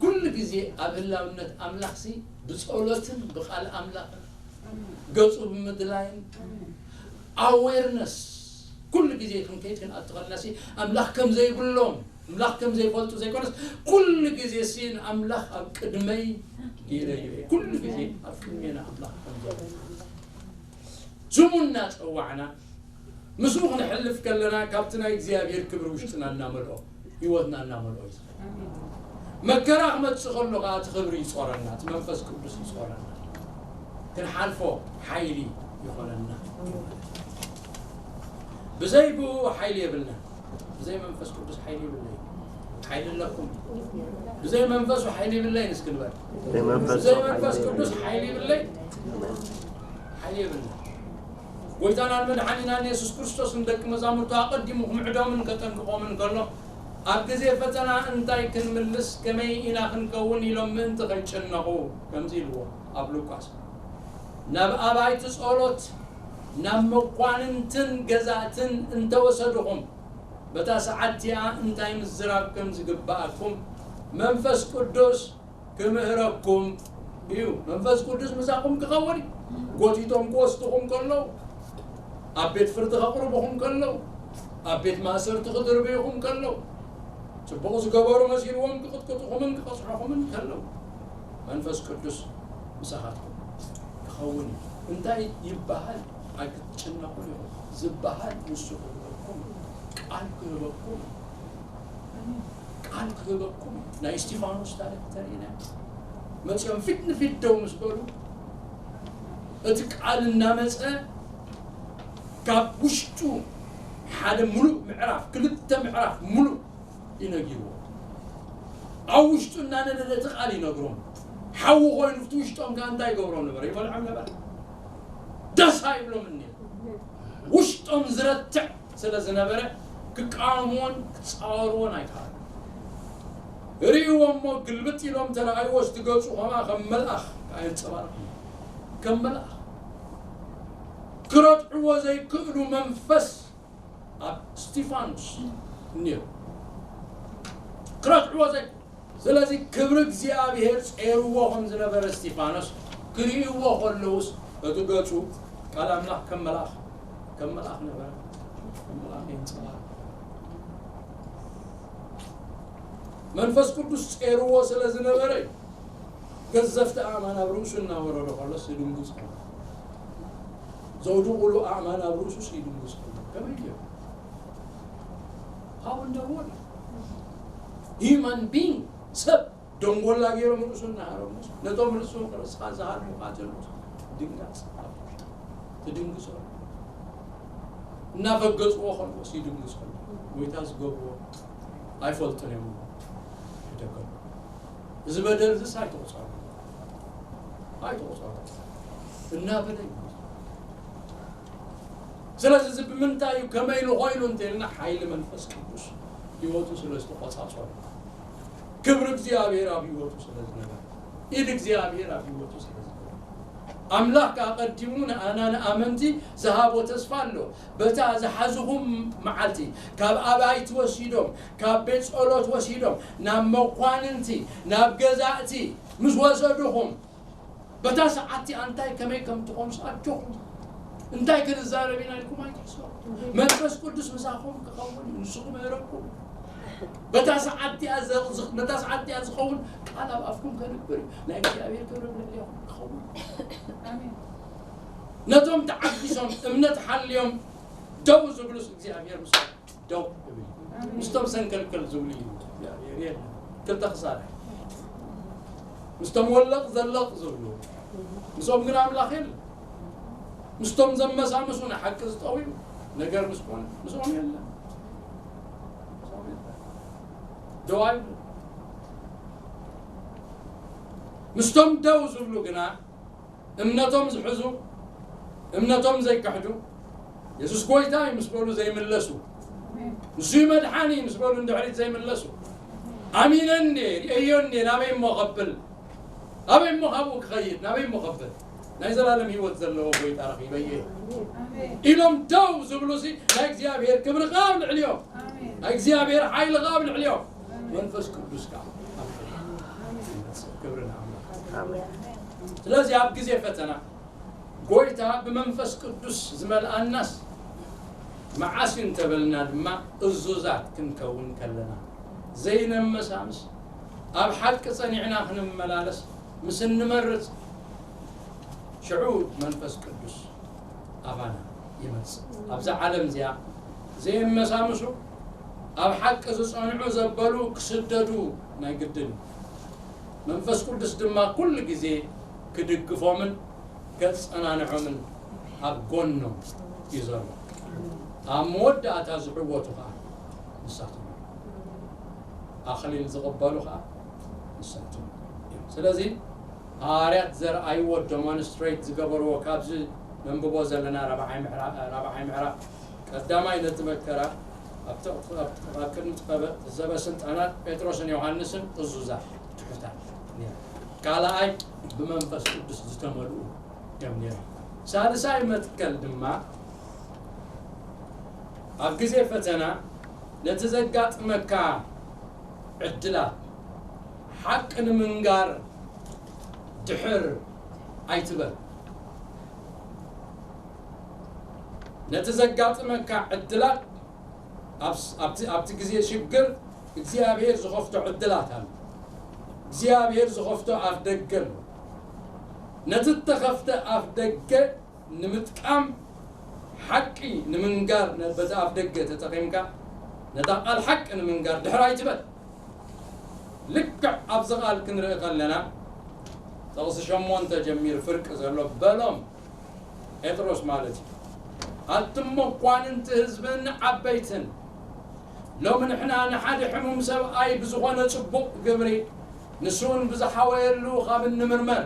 ኩሉ ግዜ ኣብ ህላውነት ኣምላኽሲ ብጸሎትን ብቓል ኣምላኽን ገጹ ብምድላይን ኣዌርነስ ኩሉ ግዜ ክንከይድ ክንኣቱ ከለናሲ ኣምላኽ ከም ዘይብሎም ኣምላኽ ከም ዘይፈልጡ ዘይኮነስ ኩሉ ግዜ ሲ ንኣምላኽ ኣብ ቅድመይ ገይረዮ እየ። ኩሉ ግዜ ኣብ ቅድሜና ኣምላኽ ከም ዘሎ ስሙ እናጸዋዕና ምስኡ ክንሕልፍ ከለና ካብቲ ናይ እግዚኣብሔር ክብሪ ውሽጥና እናመልኦ ህይወትና እናመልኦ እዩ ዝኸይድ። መከራ ክመጽእ ከሎ ከዓ እቲ ክብሪ ይጾረና፣ እቲ መንፈስ ቅዱስ ይጾረና፣ ክንሓልፎ ሓይሊ ይኾነና። ብዘይ ብኡ ሓይሊ የብልና። ብዘይ መንፈስ ቅዱስ ሓይሊ ይብለይ። ሓይሊ ኣለኩም። ብዘይ መንፈሱ ሓይሊ ይብለይ እስኪ ንበል። ብዘይ መንፈሱ ብዘይ መንፈስ ሓይሊ ቅዱስ ሓይሊ ይብለይ። ሓይሊ ይብልና። ጎይታናን መድሓኒናን የሱስ ክርስቶስ ንደቂ መዛሙርቱ ኣቐዲሙ ክምዕዶምን ከጠንቅቖምን ከሎ፣ ኣብ ግዜ ፈተና እንታይ ክንምልስ፣ ከመይ ኢና ክንከውን ኢሎም ምእንቲ ከይጨነቑ፣ ከምዚ ኢልዎ ኣብ ሉቃስ፣ ናብ ኣባይቲ ጸሎት፣ ናብ መኳንንትን ገዛእትን እንተወሰድኹም፣ በታ ሰዓት እቲኣ እንታይ ምዝራብ ከም ዝግብኣኩም መንፈስ ቅዱስ ክምህረኩም እዩ። መንፈስ ቅዱስ ምሳኹም ክኸውን እዩ። ጎቲቶም ክወስድኹም ከለዉ፣ ኣብ ቤት ፍርዲ ከቕርቡኹም ከለዉ፣ ኣብ ቤት ማእሰርቲ ክድርብዩኹም ከለዉ፣ ጽቡቕ ዝገበሩ መሲልዎም ክቕጥቅጡኹምን ክቐጽዑኹምን ከለዉ፣ መንፈስ ቅዱስ ምሳኻትኩም ክኸውን እዩ። እንታይ ይበሃል? ኣይክትጭነቑን ኢኹም ዝበሃል ንሱ ክህበኩም እዩ። ቃል ክህበኩም እዩ። ቃል ክህበኩም እዩ። ናይ እስጢፋኖስ ታሪኽ ተሪእና መጺኦም ፊት ንፊት ደው ምስ በሉ እቲ ቃል እናመጸ ካብ ውሽጡ ሓደ ሙሉእ ምዕራፍ ክልተ ምዕራፍ ሙሉእ እዩ ነጊርዎ። ኣብ ውሽጡ እናነደደ እቲ ቃል ይነግሮም። ሓዊ ኮይኑ እቲ ውሽጦም ከኣ እንታይ ይገብሮም ነበረ? ይበልዖም ነበረ። ደስ ኣይብሎም እኒ ውሽጦም ዝረትዕ ስለ ዝነበረ ክቃወምዎን ክጻወርዎን ኣይከኣሉ። ርእይዎ እሞ ግልብጥ ኢሎም ተረኣይዎ፣ እስቲ ገጹ ከማ ከም መልኣኽ ከኣ የንጸባርቕ። ከም መልኣኽ ክረትዕዎ ዘይክእሉ መንፈስ ኣብ እስጢፋኖስ እኒኦ። ክረትዕዎ ዘይክእሉ። ስለዚ ክብሪ እግዚኣብሔር ጸይርዎ ከም ዝነበረ እስጢፋኖስ ክርእይዎ ከለውስ እቲ ገጹ ቃል ኣምላኽ ከም መልኣኽ ከም መልኣኽ ነበረ። ከም መልኣኽ የንጸባርቕ። መንፈስ ቅዱስ ጸይርዎ ስለ ዝነበረ እዩ። ገዘፍቲ ኣእማን ኣብ ርእሱ እናወረዶ ከሎስ ይድንግጽ ከሎ፣ ዘውድቑሉ ኣእማን ኣብ ርእሱስ ይድንግጽ ከሎ ከመይ ገይሩ? How in the world? Human being፣ ሰብ ደንጎላ ገይሮም ርእሱ እናሃረሙስ ነቶም ርእሱ ርእስኻ ዝሃርሙኻ ዘለዉ ድንጋጽ ትድንግጾ። እናፈገጽዎ ከሎስ ይድንግጾ። ጎይታ ዝገብርዎ ኣይፈልጡን እዮም። ይደገም። እዚ በደል እዚስ ኣይትቑጸሩ፣ ኣይትቑጸሩ እናበለ እዩ። ስለዚ እዚ ብምንታይ እዩ፣ ከመይ ኢሉ ኮይኑ እንተኢልና፣ ሓይሊ መንፈስ ቅዱስ ህይወቱ ስለ ዝተቖጻጸሩ፣ ክብሪ እግዚኣብሔር ኣብ ህይወቱ ስለ ዝነበረ፣ ኢድ እግዚኣብሔር ኣብ ህይወቱ ስለ ዝነበረ፣ ኣምላኽ ከኣ ቀዲሙ ንኣና ንኣመንቲ ዝሃቦ ተስፋ ኣሎ። በታ ዝሓዝኹም መዓልቲ ካብ ኣባይቲ ወሲዶም፣ ካብ ቤት ጸሎት ወሲዶም፣ ናብ መኳንንቲ፣ ናብ ገዛእቲ ምስ ወሰድኹም፣ በታ ሰዓት እቲኣ እንታይ ከመይ ከም ትኾኑ ኣጆኹም። እንታይ ክንዛረብ ኢና ኢልኩም ኣይትሕሰቡ። መንፈስ ቅዱስ ምሳኹም ክኸውን እዩ፣ ንሱ ክምህረኩም። በታ ሰዓት እቲኣ ዘ-፣ ዝ-፣ በታ ሰዓት እቲኣ ዝኸውን ቃል ኣብ ኣፍኩም ከንብር እዩ። ናይ እግዚኣብሔር ክብሪ ኣብ ልዕሌኹም ክኸውን። ኣሜን። ነቶም ተዓጊሶም እምነት ሓልዮም ደው ዝብሉስ እግዚኣብሔር ምስኦም ደው ይብል። ኣሜን። ምስቶም ሰንከልከል ዝብሉ እዩ እግዚኣብሔር የለን። ክልተ ክሳድ። ምስቶም ወለቕ ዘለቕ ዝብሉ፣ ምስኦም ግን ኣምላኽ የለን። ምስቶም ዘመሳምሱ ንሓቂ ዝጠውዩ ነገር ምስ ኮነ ምስኦም የለን። ምስኦም የለን። ደው ኣይብሉ። ምስቶም ደው ዝብሉ ግና እምነቶም ዝሕዙ፣ እምነቶም ዘይክሕዱ፣ የሱስ ጎይታ እዩ ምስ በሉ ዘይምለሱ፣ ንሱ እዩ መድሓኒ ምስ በሉ ንድሕሪት ዘይምለሱ፣ ኣሚነ እንዴ፣ ርእየዮ እንዴ፣ ናበይ እሞ ከብል? ኣበይ እሞ ካብኡ ክኸይድ? ናበይ እሞ ከብል? ናይ ዘላለም ህይወት ዘለዎ ጎይታ ረኺበ እየ ኢሎም ደው ዝብሉ ሲ፣ ናይ እግዚኣብሔር ክብሪ ከኣ ኣብ ልዕሊኦም፣ ናይ እግዚኣብሔር ሓይሊ ከኣ ኣብ ልዕሊኦም፣ መንፈስ ቅዱስ ከኣ ኣብ ልዕሊኦም። ክብሪ ንኣምላኽ። ስለዚ ኣብ ግዜ ፈተና ጎይታ ብመንፈስ ቅዱስ ዝመልኣናስ መዓስ እዩ እንተበልና ድማ እዙዛት ክንከውን ከለና፣ ዘይነመሳምስ፣ ኣብ ሓቂ ጸኒዕና ክንመላለስ ምስ እንመርጽ፣ ሽዑ መንፈስ ቅዱስ ኣባና ይመጽእ። ኣብዛ ዓለም እዚኣ ዘየመሳምሱ፣ ኣብ ሓቂ ዝጸንዑ ዘበሉ ክስደዱ ናይ ግድን እዩ። መንፈስ ቅዱስ ድማ ኩሉ ግዜ ክድግፎምን ከጸናንዖምን ኣብ ጎኖም እዩ ዘሎ። ኣብ መወዳእታ ዝዕወቱ ኸኣ ንሳቶም እዮም። ኣኽሊል ዝቕበሉ ኸኣ ንሳቶም እዮም። ስለዚ ሃዋርያት ዘርኣይዎ፣ ዶሞንስትሬት ዝገበርዎ፣ ካብዚ ነንብቦ ዘለና ራብዓይ ምዕራ-፣ ራብዓይ ምዕራፍ ቀዳማይ ነቲ መከራ ኣብቲ፣ ኣብቲ፣ ኣብ ቅድሚ ተቐበ-፣ ዘበ ስልጣናት ጴጥሮስን ዮሃንስን እዙዛት ትሑታት ነይሮም። ካልኣይ ብመንፈስ ቅዱስ ዝተመልኡ እዮም ነይሮም። ሳልሳይ መትከል ድማ ኣብ ግዜ ፈተና ነቲ ዘጋጥመካ ዕድላት ሓቂ ንምንጋር ድሕር ኣይትበል። ነቲ ዘጋጥመካ ዕድላት ኣብ-፣ ኣብቲ፣ ኣብቲ ግዜ ሽግር እግዚኣብሔር ዝኸፍቶ ዕድላት ኣሎ። እግዚኣብሔር ዝኸፍቶ ኣፍ ደገ ኣሎ። ነቲ እተኸፍተ ኣፍ ደገ ንምጥቃም፣ ሓቂ ንምንጋር፣ ነ-፣ በቲ ኣፍ ደገ ተጠቒምካ ነታ ቃል ሓቂ ንምንጋር ድሕር ኣይትበል። ልክዕ ኣብዚ ቃል ክንርኢ ከለና፣ ጥቕሲ ሸሞንተ ጀሚሩ ፍርቂ ዘሎ፣ በሎም፣ ጴጥሮስ ማለት እዩ፣ ኣቱም መኳንንቲ ህዝብን ዓበይትን፣ ሎሚ ንሕና ንሓደ ሕሙም ሰብኣይ ብዝኾነ ጽቡቕ ግብሪ፣ ንሱ እውን ብዝሓወየሉ ካብ እንምርመር፣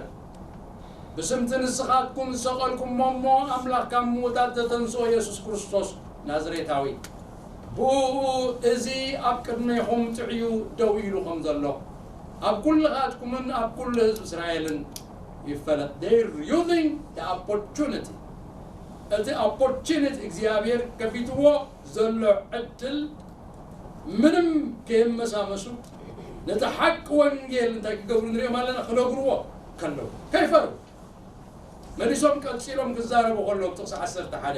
ብስምቲ ንስኻትኩም ዝሰቐልኩሞ እሞ ኣምላኽ ካብ ምዉታት ዘተንስኦ የሱስ ክርስቶስ ናዝሬታዊ፣ ብእኡ እዚ ኣብ ቅድሜኹም ጥዕዩ ደው ኢሉ ከም ዘሎ ኣብ ኩልኻትኩምን ኣብ ኩሉ ህዝቢ እስራኤልን ይፈለጥ። They're using the opportunity። እቲ ኦፖርቹኒቲ እግዚኣብሔር ከፊትዎ ዘሎ ዕድል ምንም ከየመሳመሱ ነቲ ሓቂ ወንጌል እንታይ ክገብሩ ንሪኦም ኣለና፣ ክነግርዎ ከለዉ ከይፈሩ መሊሶም ቀጺሎም ክዛረቡ ከለዉ ጥቕሲ ዓሰርተ ሓደ፣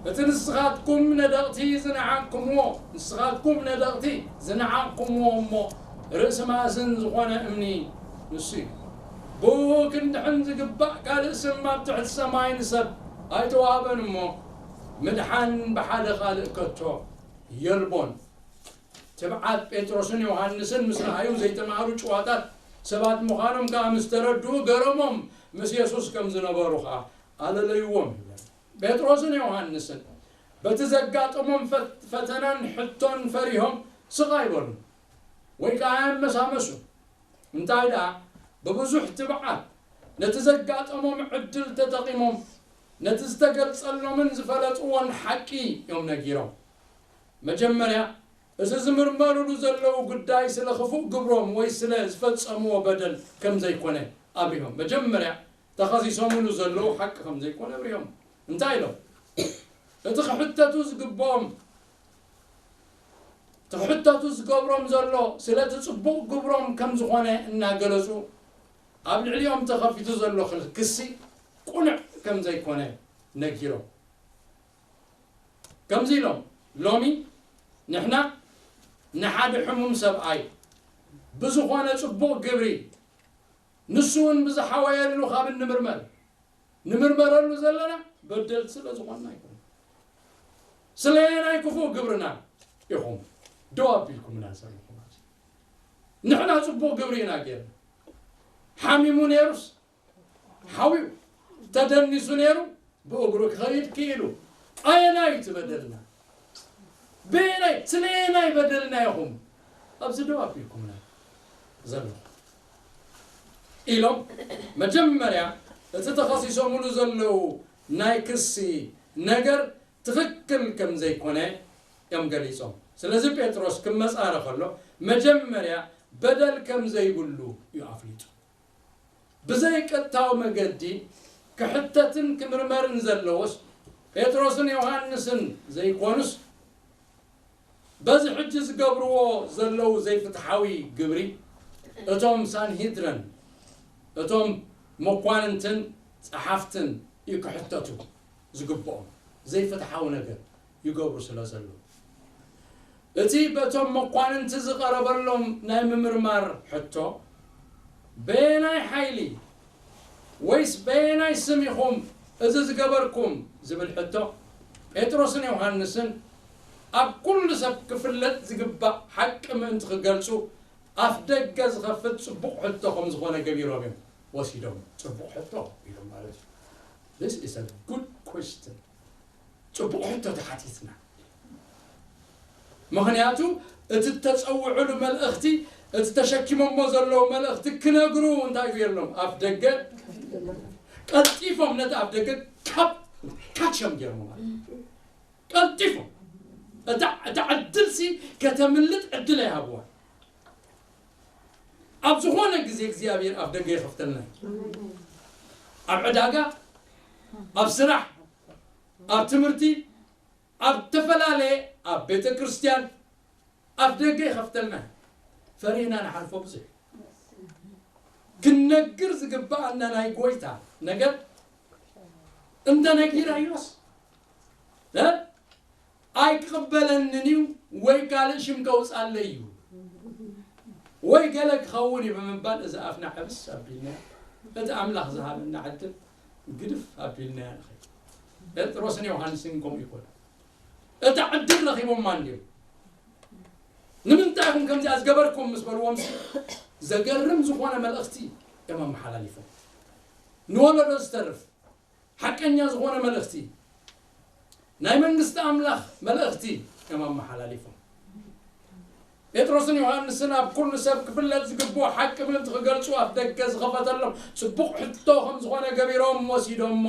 እቲ ንስኻትኩም ነደቕቲ ዝነዓቕኩምዎ፣ ንስኻትኩም ነደቕቲ ዝነዓቕኩምዎ እሞ ርእሲ ማእዝን ዝኾነ እምኒ ንሱ እዩ። ብኡ ክንድሕን ዝግባእ ካልእ ስም ኣብ ትሕቲ ሰማይ ንሰብ ኣይተዋህበን እሞ ምድሓን ብሓደ ካልእ ከቶ የልቦን። ትብዓት ጴጥሮስን ዮሃንስን ምስ ረኣዩ ዘይተማህሩ ጭዋታት ሰባት ምዃኖም ከኣ ምስ ተረድኡ ገረሞም ምስ የሱስ ከም ዝነበሩ ኸኣ ኣለለይዎም ይብለን። ጴጥሮስን ዮሃንስን በቲ ዘጋጠሞም ፈት-፣ ፈተናን ሕቶን ፈሪሆም ስቕ ኣይበሉን ወይ ከኣ ኣየመሳመሱን። እንታይ ደኣ ብብዙሕ ትብዓት ነቲ ዘጋጠሞም ዕድል ተጠቒሞም ነቲ ዝተገልጸሎምን ዝፈለጥዎን ሓቂ እዮም ነጊሮም። መጀመርያ እቲ ዝምርመርሉ ዘለዉ ጉዳይ ስለ ክፉእ ግብሮም ወይ ስለ ዝፈጸምዎ በደል ከም ዘይኮነ ኣብሪሆም። መጀመርያ ተኸሲሶምሉ ዘለዉ ሓቂ ከም ዘይኮነ ኣብሪሆም። እንታይ ኢሎም? እቲ ክሕተቱ ዝግብኦም፣ እቲ ክሕተቱ ዝገብሮም ዘሎ ስለቲ ጽቡቕ ግብሮም ከም ዝኾነ እናገለጹ ኣብ ልዕሊኦም ተኸፊቱ ዘሎ ክል-፣ ክሲ ቁኑዕ ከም ዘይኮነ ነጊሮም። ከምዚ ኢሎም፣ ሎሚ ንሕና ንሓደ ሕሙም ሰብኣይ ብዝኾነ ጽቡቕ ግብሪ ንሱ እውን ብዝሓወየሉ ካብ እንምርመር፣ ንምርመረሉ ዘለና በደልቲ ስለ ዝኾንና ኣይኮነን። ስለ ናይ ክፉእ ግብርና ኢኹም ደው ኣቢልኩምና ዘለኹም። ንሕና ጽቡቕ ግብሪ ኢና ጌርና። ሓሚሙ ነይሩስ ሓዊኡ፣ ተደኒሱ ነይሩ ብእግሩ ክኸይድ ክኢሉ። ኣየናይ እዩ እቲ በደልና? በየናይ፣ ስለየናይ በደልና ኢኹም ኣብዚ ደው ኣቢልኩምና ዘለኹም? ኢሎም መጀመርያ እቲ ተኸሲሶምሉ ዘለዉ ናይ ክሲ ነገር ትኽክል ከም ዘይኮነ እዮም ገሊጾም። ስለዚ ጴጥሮስ ክመጻረ ከሎ መጀመርያ በደል ከም ዘይብሉ እዩ ኣፍሊጡ። ብዘይቀጥታዊ መገዲ ክሕተትን ክምርመርን ዘለዎስ ጴጥሮስን ዮሃንስን ዘይኮኑስ፣ በዚ ሕጂ ዝገብርዎ ዘለዉ ዘይፍትሓዊ ግብሪ እቶም ሳንሂድረን፣ እቶም መኳንንትን ጸሓፍትን እዩ ክሕተቱ ዝግብኦም። ዘይፍትሓዊ ነገር ይገብሩ ስለ ዘለዉ። እቲ በቶም መኳንንቲ ዝቐረበሎም ናይ ምምርማር ሕቶ፣ በየናይ ሓይሊ ወይስ በየናይ ስም ኢኹም እዚ ዝገበርኩም ዝብል ሕቶ፣ ጴጥሮስን ዮሃንስን ኣብ ኩሉ ሰብ ክፍለጥ ዝግባእ ሓቂ ምእንቲ ክገልጹ፣ ኣፍ ደገ ዝኸፍት ጽቡቕ ሕቶ ከም ዝኾነ ገቢሮም እዮም ወሲዶም። ጽቡቕ ሕቶ ኢሎም ማለት እዩ። This is a good question። ጽቡቕ ሕቶ ተሓቲትና። ምኽንያቱ እቲ እተጸውዕሉ መልእኽቲ፣ እቲ ተሸኪሞሞ ዘለዉ መልእኽቲ ክነግሩ እንታይ ገይርሎም? ኣፍ ደገ ቀልጢፎም ነቲ ኣፍ ደገ ካብ ካቸም ገይሮም ማለት እዩ። ቀልጢፎም እታ እታ ዕድልሲ ከተምልጥ ዕድል ኣይሃብዋ። ኣብ ዝኾነ ግዜ እግዚኣብሔር ኣፍ ደገ ይኸፍተልና እዩ። ኣብ ዕዳጋ፣ ኣብ ስራሕ፣ ኣብ ትምህርቲ፣ ኣብ ተፈላለየ፣ ኣብ ቤተ ክርስቲያን ኣፍ ደገ ይኸፍተልና እዩ። ፈሪህና ንሓልፎ ብዙሕ። ክንነግር ዝግብኣና ናይ ጎይታ ነገር እንተነጊራዮስ፣ እ? ኣይክቕበለንን እዩ ወይ ካልእ ሽም ከውፅኣለይ እዩ ወይ ገለ ክኸውን እዩ ብምባል እዚ ኣፍና ዕብስ ኣቢልና እቲ ኣምላኽ ዝሃበና ዕድል ግድፍ ኣቢልና ንኸይድ። ጴጥሮስን ዮሃንስን ከምኡ ይኮኑ። እታ ዕድል ረኺቦማ እንድዮም። ንምንታይ ኢኹም ከምዚኣ ዝገበርኩም ምስ በልዎም፣ ዘገርም ዝኾነ መልእኽቲ እዮም ኣመሓላሊፎም። ንወለዶ ዝተርፍ ሓቀኛ ዝኾነ መልእኽቲ፣ ናይ መንግስቲ ኣምላኽ መልእኽቲ እዮም ኣመሓላሊፎም። ጴጥሮስን ዮሃንስን ኣብ ኩሉ ሰብ ክፍለጥ ዝግብኦ ሓቂ ምእንቲ ክገልጹ ኣፍ ደገ ዝኸፈተሎም ጽቡቕ ሕቶ ከም ዝኾነ ገቢሮም ወሲዶሞ።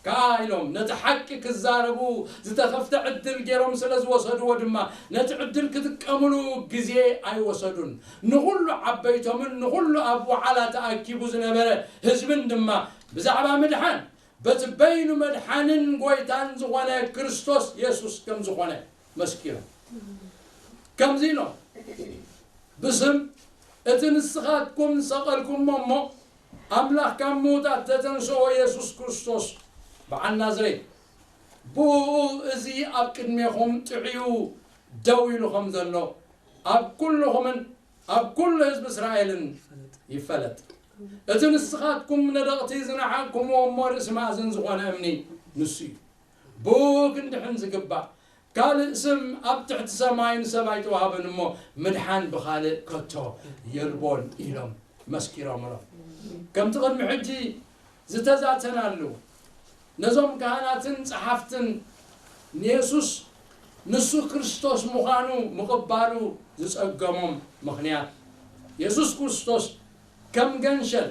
ከኣ ኢሎም ነቲ ሓቂ ክዛረቡ ዝተኸፍተ ዕድል ገይሮም ስለ ዝወሰድዎ ድማ፣ ነቲ ዕድል ክጥቀምሉ ግዜ ኣይወሰዱን። ንኹሉ ዓበይቶምን ንኹሉ ኣብ ወዓላ ተኣኪቡ ዝነበረ ህዝብን ድማ ብዛዕባ ምድሓን፣ በቲ በይኑ መድሓንን ጎይታን ዝኾነ ክርስቶስ የሱስ ከም ዝኾነ መስኪሮም። ከምዚ ኢሎም፣ ብስም እቲ ንስኻትኩም ዝሰቐልኩሞ እሞ ኣምላኽ ካብ ምዉታት ዘተንስኦ የሱስ ክርስቶስ በዓል ናዝሬት፣ ብእኡ እዚ ኣብ ቅድሜኹም ጥዕዩ ደው ኢሉ ከም ዘሎ ኣብ ኩልኹምን ኣብ ኩሉ ህዝቢ እስራኤልን ይፈለጥ። እቲ ንስኻትኩም ነደቕቲ ዝነዓቕኩምዎ እሞ ርእሲ ማእዝን ዝኾነ እምኒ ንሱ እዩ። ብኡ ክንድሕን ዝግባእ ካልእ ስም ኣብ ትሕቲ ሰማይ ንሰብ ኣይተዋህበን እሞ ምድሓን ብኻልእ ከቶ የልቦን ኢሎም መስኪሮምሎም። ከምቲ ቅድሚ ሕጂ ዝተዛተናሉ ነዞም ካህናትን ጸሓፍትን ንየሱስ ንሱ ክርስቶስ ምዃኑ ምቕባሉ ዝጸገሞም ምኽንያት፣ የሱስ ክርስቶስ ከም ገንሸል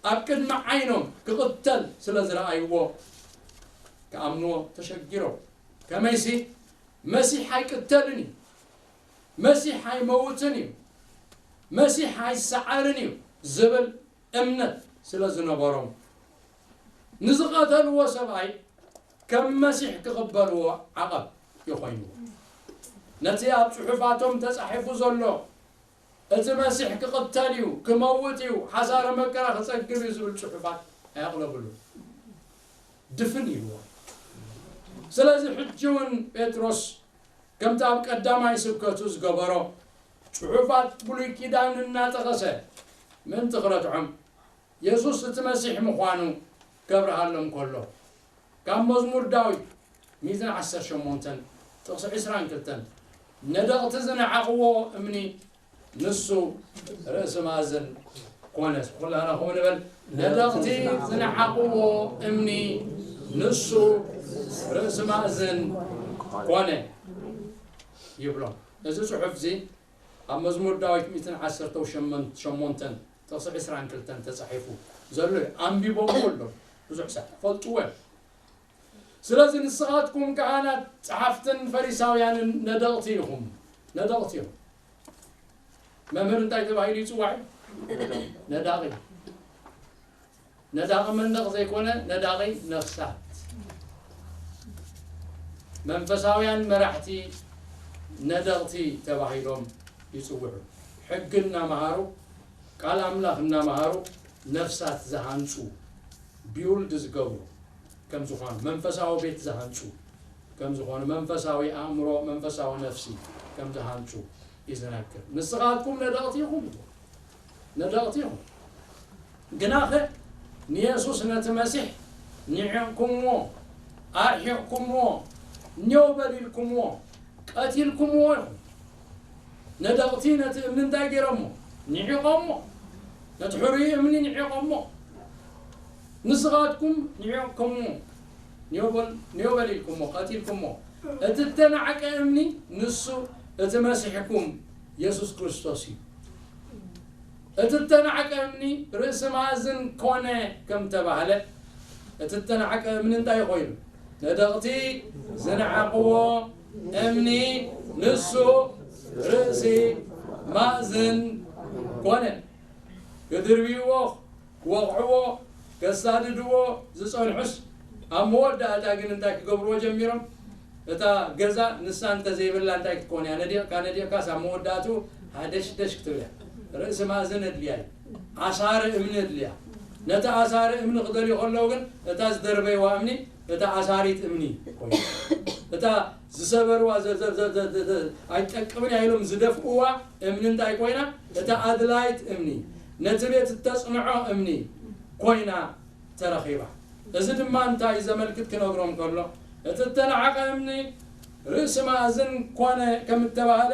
ኣብ ቅድሚ ዓይኖም ክቕተል ስለ ዝረኣይዎ ክኣምንዎ ተሸጊሮም። ከመይሲ መሲሕ ኣይቅተልን እዩ፣ መሲሕ ኣይመውትን እዩ፣ መሲሕ ኣይሰዓርን እዩ ዝብል እምነት ስለ ዝነበሮም ንዝቐተልዎ ሰብኣይ ከም መሲሕ ክቕበልዎ ዓቐብ ይኾይንዎ። ነቲ ኣብ ጽሑፋቶም ተጻሒፉ ዘሎ እቲ መሲሕ ክቕተል እዩ፣ ክመውት እዩ፣ ሓሳረ መከራ ክጸግብ እዩ ዝብል ጽሑፋት ኣየቕለብሉ። ድፍን ኢልዎ። ስለዚ ሕጂ እውን ጴጥሮስ ከምቲ ኣብ ቀዳማይ ስብከቱ ዝገበሮ ጽሑፋት ብሉይ ኪዳን እናጠቐሰ ምእንቲ ክረትዖም የሱስ እቲ መሲሕ ምዃኑ ከብርሃሎም ከሎ ካብ መዝሙር ዳዊት ሚእትን ዓሰርተ ሸሞንተን ጥቕሲ ዕስራን ክልተን ነደቕቲ ዝነዓቕዎ እምኒ ንሱ ርእሲ ማእዝን ኮነ። ኩላና ከምኡ ንበል። ነደቕቲ ዝነዓቕዎ እምኒ ንሱ ርእሲ ማእዝን ኮነ ይብሎም። እዚ ጽሑፍ እዚ ኣብ መዝሙር ዳዊት ሚእትን ዓሰርተ ሸሞንተን ጥቕሲ ዕስራን ክልተን ተጻሒፉ ዘሎ እዩ። ኣንቢቦምዎ ኣለዉ። ብዙሕ ሰብ ፈልጥዎ እዮም። ስለዚ ንስኻትኩም ካህናት፣ ጸሓፍትን ፈሪሳውያንን ነደቕቲ ኢኹም። ነደቕቲ እዮም። መምህር እንታይ ተባሂሉ ይጽዋዕ? ነዳቒ። ነዳቒ መንደቕ ዘይኮነ፣ ነዳቒ ነፍሳት። መንፈሳውያን መራሕቲ ነደቕቲ ተባሂሎም ይጽውዑ። ሕጊ እናመሃሩ፣ ቃል ኣምላኽ እናመሃሩ፣ ነፍሳት ዝሃንጹ፣ ቢውልድ ዝገብሩ ከም ዝኾኑ፣ መንፈሳዊ ቤት ዝሃንጹ ከም ዝኾኑ፣ መንፈሳዊ ኣእምሮ፣ መንፈሳዊ ነፍሲ ከም ዝሃንጹ እዩ ዝነግር። ንስኻትኩም ነደቕቲ ኢኹም፣ ነደቕቲ ኢኹም። ግናኸ ንየሱስ ነቲ መሲሕ ኒዕቕኩምዎ፣ ኣርሒቕኩምዎ፣ ኔው በሊልኩምዎ፣ ቀቲልኩምዎ ኢኹም። ነደቕቲ ነቲ እምኒ እንታይ ገይሮሞ? ኒዒቖሞ። ነቲ ሕሩይ እምኒ ኒዒቖሞ። ንስኻትኩም ኒዒቕኩምዎ፣ ኔው በል-፣ ኔው በሊልኩሞ፣ ቀቲልኩሞ። እቲ እተናዕቀ እምኒ ንሱ እቲ መሲሕኩም የሱስ ክርስቶስ እዩ። እቲ እተናዕቀ እምኒ ርእሲ ማእዝን ኮነ ከም ተባህለ፣ እቲ እተናዕቀ እምኒ እንታይ ኮይኑ? ነደቕቲ ዝነዓቕዎ እምኒ ንሱ ርእሲ ማእዝን ኮነ። ክድርብይዎ፣ ክወቕዕዎ፣ ከሳድድዎ ዝጸንሑስ፣ ኣብ መወዳእታ ግን እንታይ ክገብርዎ ጀሚሮም? እታ ገዛ ንሳ እንተዘይብላ እንታይ ክትኮን እያ? ነዲቕካ፣ ነዲቕካስ ኣብ መወዳእትኡ ሃደሽደሽ ክትብል እያ። ርእሲ ማእዝን ኣድልያ እዩ። ኣሳሪ እምኒ ኣድልያ። ነቲ ኣሳሪ እምኒ ክደልዩ ከለዉ ግን፣ እታ ዝደርበይዋ እምኒ፣ እታ ኣሳሪት እምኒ ኮይና። እታ ዝሰበርዋ፣ ዘ-፣ ዘ-፣ ዘ-፣ ዘ-፣ ዘ-፣ ዘ-፣ ኣይትጠቅምን እያ ኢሎም ዝደፍእዋ እምኒ እንታይ ኮይና? እታ ኣድላይት እምኒ፣ ነቲ ቤት እተጽንዖ እምኒ ኮይና ተረኺባ። እዚ ድማ እንታይ ዘመልክት ክነግሮም ከሎ፣ እቲ እተናዕቀ እምኒ ርእሲ ማእዝን ኮነ ከም እተባህለ፣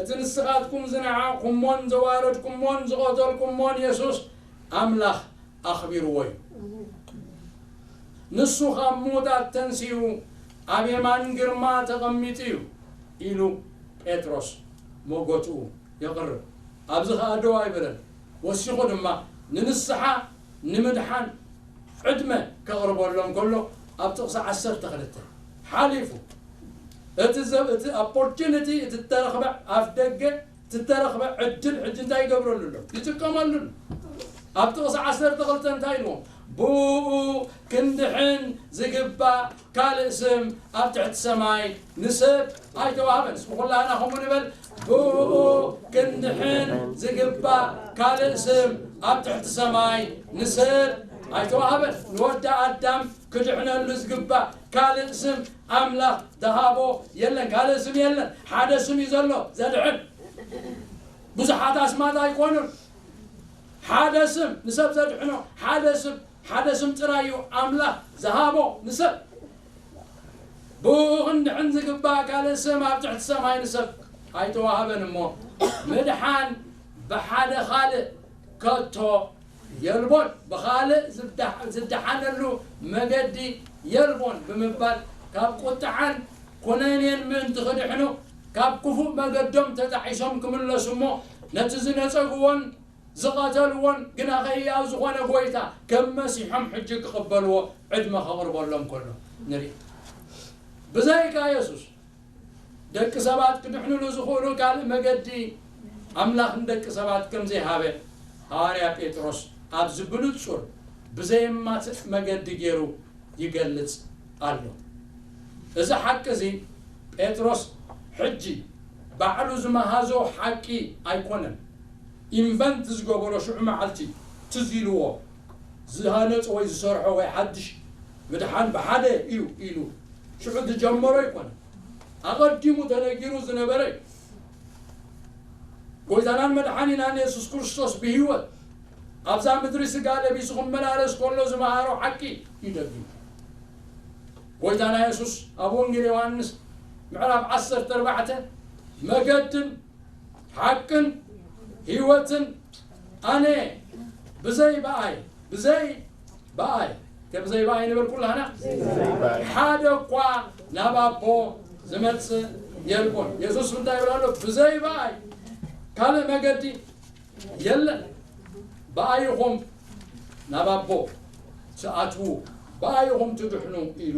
እቲ ንስኻትኩም ዝነዓቕኩሞን ዘዋረድኩሞን ዝቐተልኩሞን የሱስ ኣምላኽ ኣኽቢርዎ እዩ። ንሱ ካብ ምዉታት ተንሲኡ ኣብ የማን ግርማ ተቐሚጡ እዩ ኢሉ ጴጥሮስ መጎትኡ የቕርብ። ኣብዚ ኸኣ ደው ኣይበለን። ወሲኹ ድማ ንንስሓ ንምድሓን ዕድመ ከቕርበሎም ከሎ ኣብ ጥቕሲ ዓሰርተ ክልተ ሓሊፉ። እቲ ዘ-፣ እቲ ኦፖርቹኒቲ፣ እቲ እተረኽበ ኣፍ ደገ፣ እቲ እተረኽበ ዕድል ሕጂ እንታይ ይገብረሉ ኣሎ? ይጥቀመሉ ኣሎ። ኣብ ጥቕሲ ዓሰርተ ክልተ እንታይ ኢልዎም? ብኡ ክንድሕን ዝግባእ ካልእ ስም ኣብ ትሕቲ ሰማይ ንሰብ ኣይተዋህበን። እስኪ ኩላህና ከምኡ ንበል። ብኡ ክንድሕን ዝግባእ ካልእ ስም ኣብ ትሕቲ ሰማይ ንሰብ ኣይተዋህበን። ንወዲ ኣዳም ክድሕነሉ ዝግባእ ካልእ ስም ኣምላኽ ዝሃቦ የለን። ካልእ ስም የለን። ሓደ ስም እዩ ዘሎ ዘድሕን። ብዙሓት ኣስማት ኣይኮኑን። ሓደ ስም ንሰብ ዘድሕኖ፣ ሓደ ስም፣ ሓደ ስም ጥራይ እዩ ኣምላኽ ዝሃቦ ንሰብ። ብኡ ክንድሕን ዝግባእ ካልእ ስም ኣብ ትሕቲ ሰማይ ንሰብ ኣይተዋህበን እሞ፣ ምድሓን ብሓደ ካልእ ከቶ የልቦን፣ ብኻልእ ዝዳ-፣ ዝደሓነሉ መገዲ የልቦን ብምባል፣ ካብ ቁጥዓን ኩነኔን ምእንቲ ክድሕኑ፣ ካብ ክፉእ መገዶም ተጣዒሶም ክምለሱ እሞ፣ ነቲ ዝነጸግዎን ዝቐተልዎን ግና ከህያው ዝኾነ ጐይታ ከም መሲሖም ሕጂ ክቕበልዎ ዕድመ ከቕርበሎም ከሎ ንርኢ። ብዘይካ የሱስ፣ ደቂ ሰባት ክድሕኑሉ ዝኽእሉ ካልእ መገዲ ኣምላኽ ንደቂ ሰባት ከም ዘይሃበ ሃዋርያ ጴጥሮስ ኣብዚ ብንጹር ብዘየማትእ መገዲ ገይሩ ይገልጽ ኣሎ። እዚ ሓቂ እዚ ጴጥሮስ ሕጂ ባዕሉ ዝመሃዞ ሓቂ ኣይኮነን። ኢንቨንት ዝገበሮ ሽዑ መዓልቲ ትዝ ኢልዎ ዝሃነጾ ወይ ዝሰርሖ ወይ ሓድሽ ምድሓን ብሓደ እዩ ኢሉ ሽዑ ዝጀመሮ ኣይኮነን። ኣቐዲሙ ተነጊሩ ዝነበረ እዩ። ጎይታናን መድሓኒናን የሱስ ክርስቶስ ብህይወት ኣብዛ ምድሪ ስጋ ለቢሱ ክመላለስ ከሎ ዝመሃሮ ሓቂ እዩ ደጊሙ። ጎይታና የሱስ ኣብ ወንጌል ዮሃንስ ምዕራፍ ዓሰርተ ኣርባዕተ፣ መገድን ሓቅን ህይወትን ኣነ፣ ብዘይ ብኣይ፣ ብዘይ ብኣይ፣ ከብዘይ ብኣይ ንበል ኩላህና፣ ሓደ እኳ ናብ ኣቦ ዝመጽእ የልቦን። የሱስ እንታይ ይብል ኣሎ? ብዘይ ብኣይ ካልእ መገዲ የለን። ብኣይ ኢኹም ናብ ኣቦ ትኣትዉ፣ ብኣይ ኢኹም ትድሕኑ ኢሉ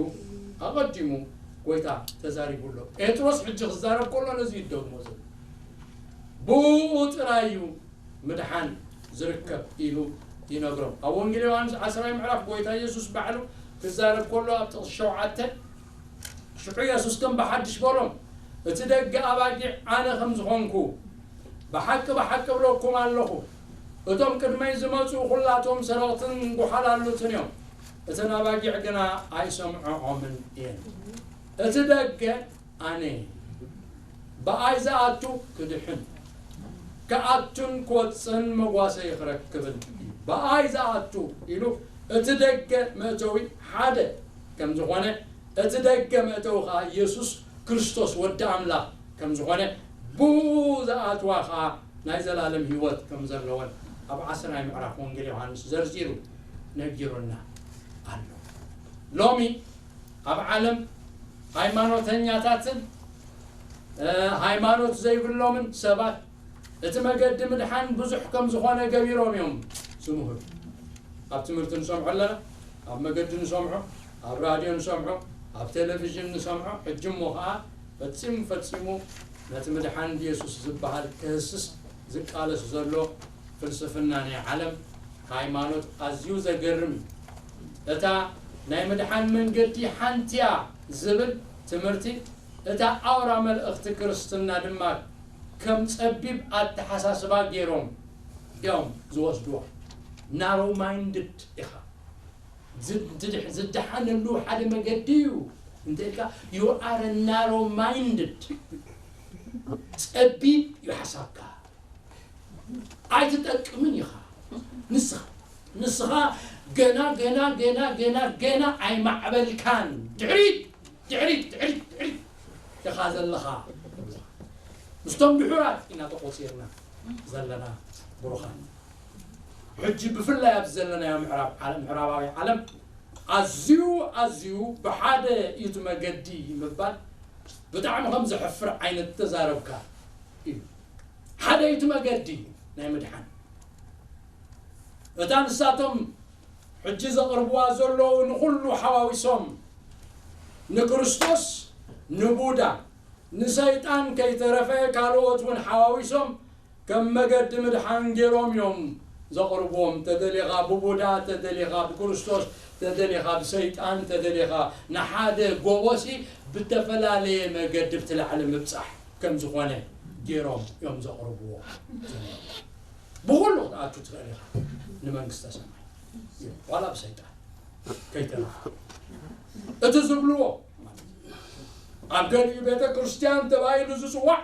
ኣቐዲሙ ጎይታ ተዛሪቡ ኣሎ። ጴጥሮስ ሕጂ ክዛረብ ከሎ ነዚ ይደግሞ ዘሎ። ብኡ ጥራይ እዩ ምድሓን ዝርከብ ኢሉ ይነግሮም። ኣብ ወንጌል ዮሃንስ ዓስራይ ምዕራፍ ጎይታ የሱስ ባዕሉ ክዛረብ ከሎ ኣብ ጥቕሲ ሸውዓተ፣ ሽዑ የሱስ ከም ብሓድሽ በሎም፣ እቲ ደገ ኣባጊዕ ኣነ ከም ዝኾንኩ፣ ብሓቂ ብሓቂ እብለኩም ኣለኹ፣ እቶም ቅድመይ ዝመጹ ኹላቶም ሰረቕትን ጓሓላሉትን እዮም፣ እተን ኣባጊዕ ግና ኣይሰምዖኦምን እየን። እቲ ደገ ኣነ እየ። ብኣይ ዝኣቱ ክድሕን፣ ክኣቱን ክወጽእን መጓሰ ክረክብን እዩ። ብኣይ ዝኣቱ ኢሉ እቲ ደገ መእተዊ ሓደ ከም ዝኾነ፣ እቲ ደገ መእተዊ ኸኣ የሱስ ክርስቶስ ወዲ ኣምላኽ ከም ዝኾነ፣ ብኡ ዝኣትዋ ኸኣ ናይ ዘላለም ህይወት ከም ዘለወን ኣብ ዓስራይ ምዕራፍ ወንጌል ዮሃንስ ዘርዚሩ ነጊሩና ኣሎ። ሎሚ ኣብ ዓለም ሃይማኖተኛታትን፣ እ፣ ሃይማኖት ዘይብሎምን ሰባት እቲ መገዲ ምድሓን ብዙሕ ከም ዝኾነ ገቢሮም እዮም ዝምህሩ። ኣብ ትምህርቲ ንሰምዖ ኣለና፣ ኣብ መገዲ ንሰምዖ፣ ኣብ ራድዮ ንሰምዖ፣ ኣብ ቴሌቪዥን ንሰምዖ። ሕጂ እሞ ኸኣ ፈጺሙ ፈጺሙ ነቲ ምድሓን ብየሱስ ዝበሃል ክህስስ ዝቃለስ ዘሎ ፍልስፍና ናይ ዓለም ሃይማኖት ኣዝዩ ዘገርም እዩ። እታ ናይ ምድሓን መንገዲ ሓንቲ እያ ዝብል ትምህርቲ፣ እታ ኣውራ መልእኽቲ ክርስትና ድማ ከም ጸቢብ ኣተሓሳስባ ገይሮም እዮም ዝወስድዋ። ናሮ ማይንድድ ኢኻ። ዝድሕ-፣ ዝደሓነሉ ሓደ መገዲ እዩ እንተ ኢልካ፣ you are narrow minded። ጸቢብ እዩ ሓሳብካ። ኣይትጠቅምን ኢኻ። ንስኻ፣ ንስኻ ገና፣ ገና፣ ገና፣ ገና፣ ገና ኣይማዕበልካን። ድሕሪት፣ ድሕሪት፣ ድሕሪት፣ ድሕሪት ኢኻ ዘለኻ። ምስቶም ድሑራት ኢና ተቖጺርና ዘለና ብሩኻት። ሕጂ ብፍላይ ኣብዚ ዘለናዮ ምዕራብ ዓለም፣ ምዕራባዊ ዓለም ኣዝዩ፣ ኣዝዩ ብሓደ እዩ እቲ መገዲ ምባል ብጣዕሚ ከም ዘሕፍር ዓይነት ተዛረብካ እዩ። ሓደ እዩ እቲ መገዲ ናይ ምድሓን። እታ ንሳቶም ሕጂ ዘቕርብዋ ዘለዉ ንኹሉ ሓዋዊሶም፣ ንክርስቶስ፣ ንቡዳ፣ ንሰይጣን ከይተረፈ ካልኦት እውን ሓዋዊሶም ከም መገዲ ምድሓን ገይሮም እዮም ዘቕርብዎም። ተደሊኻ ብቡዳ፣ ተደሊኻ ብክርስቶስ፣ ተደሊኻ ብሰይጣን፣ ተደሊኻ ንሓደ ጎቦሲ ብተፈላለየ መገዲ ብቲ ላዕሊ ምብጻሕ ከም ዝኾነ ገይሮም እዮም ዘቕርብዎ። ብኹሉ ክትኣቱ ትኽእል ኢኻ ንመንግስተ ሰማይ፣ ዋላ ብሰይጣን ከይተረፈ። እቲ ዝብልዎ ማለት እዩ። ኣብ ገሊኡ ቤተ ክርስቲያን ተባሂሉ ዝጽዋዕ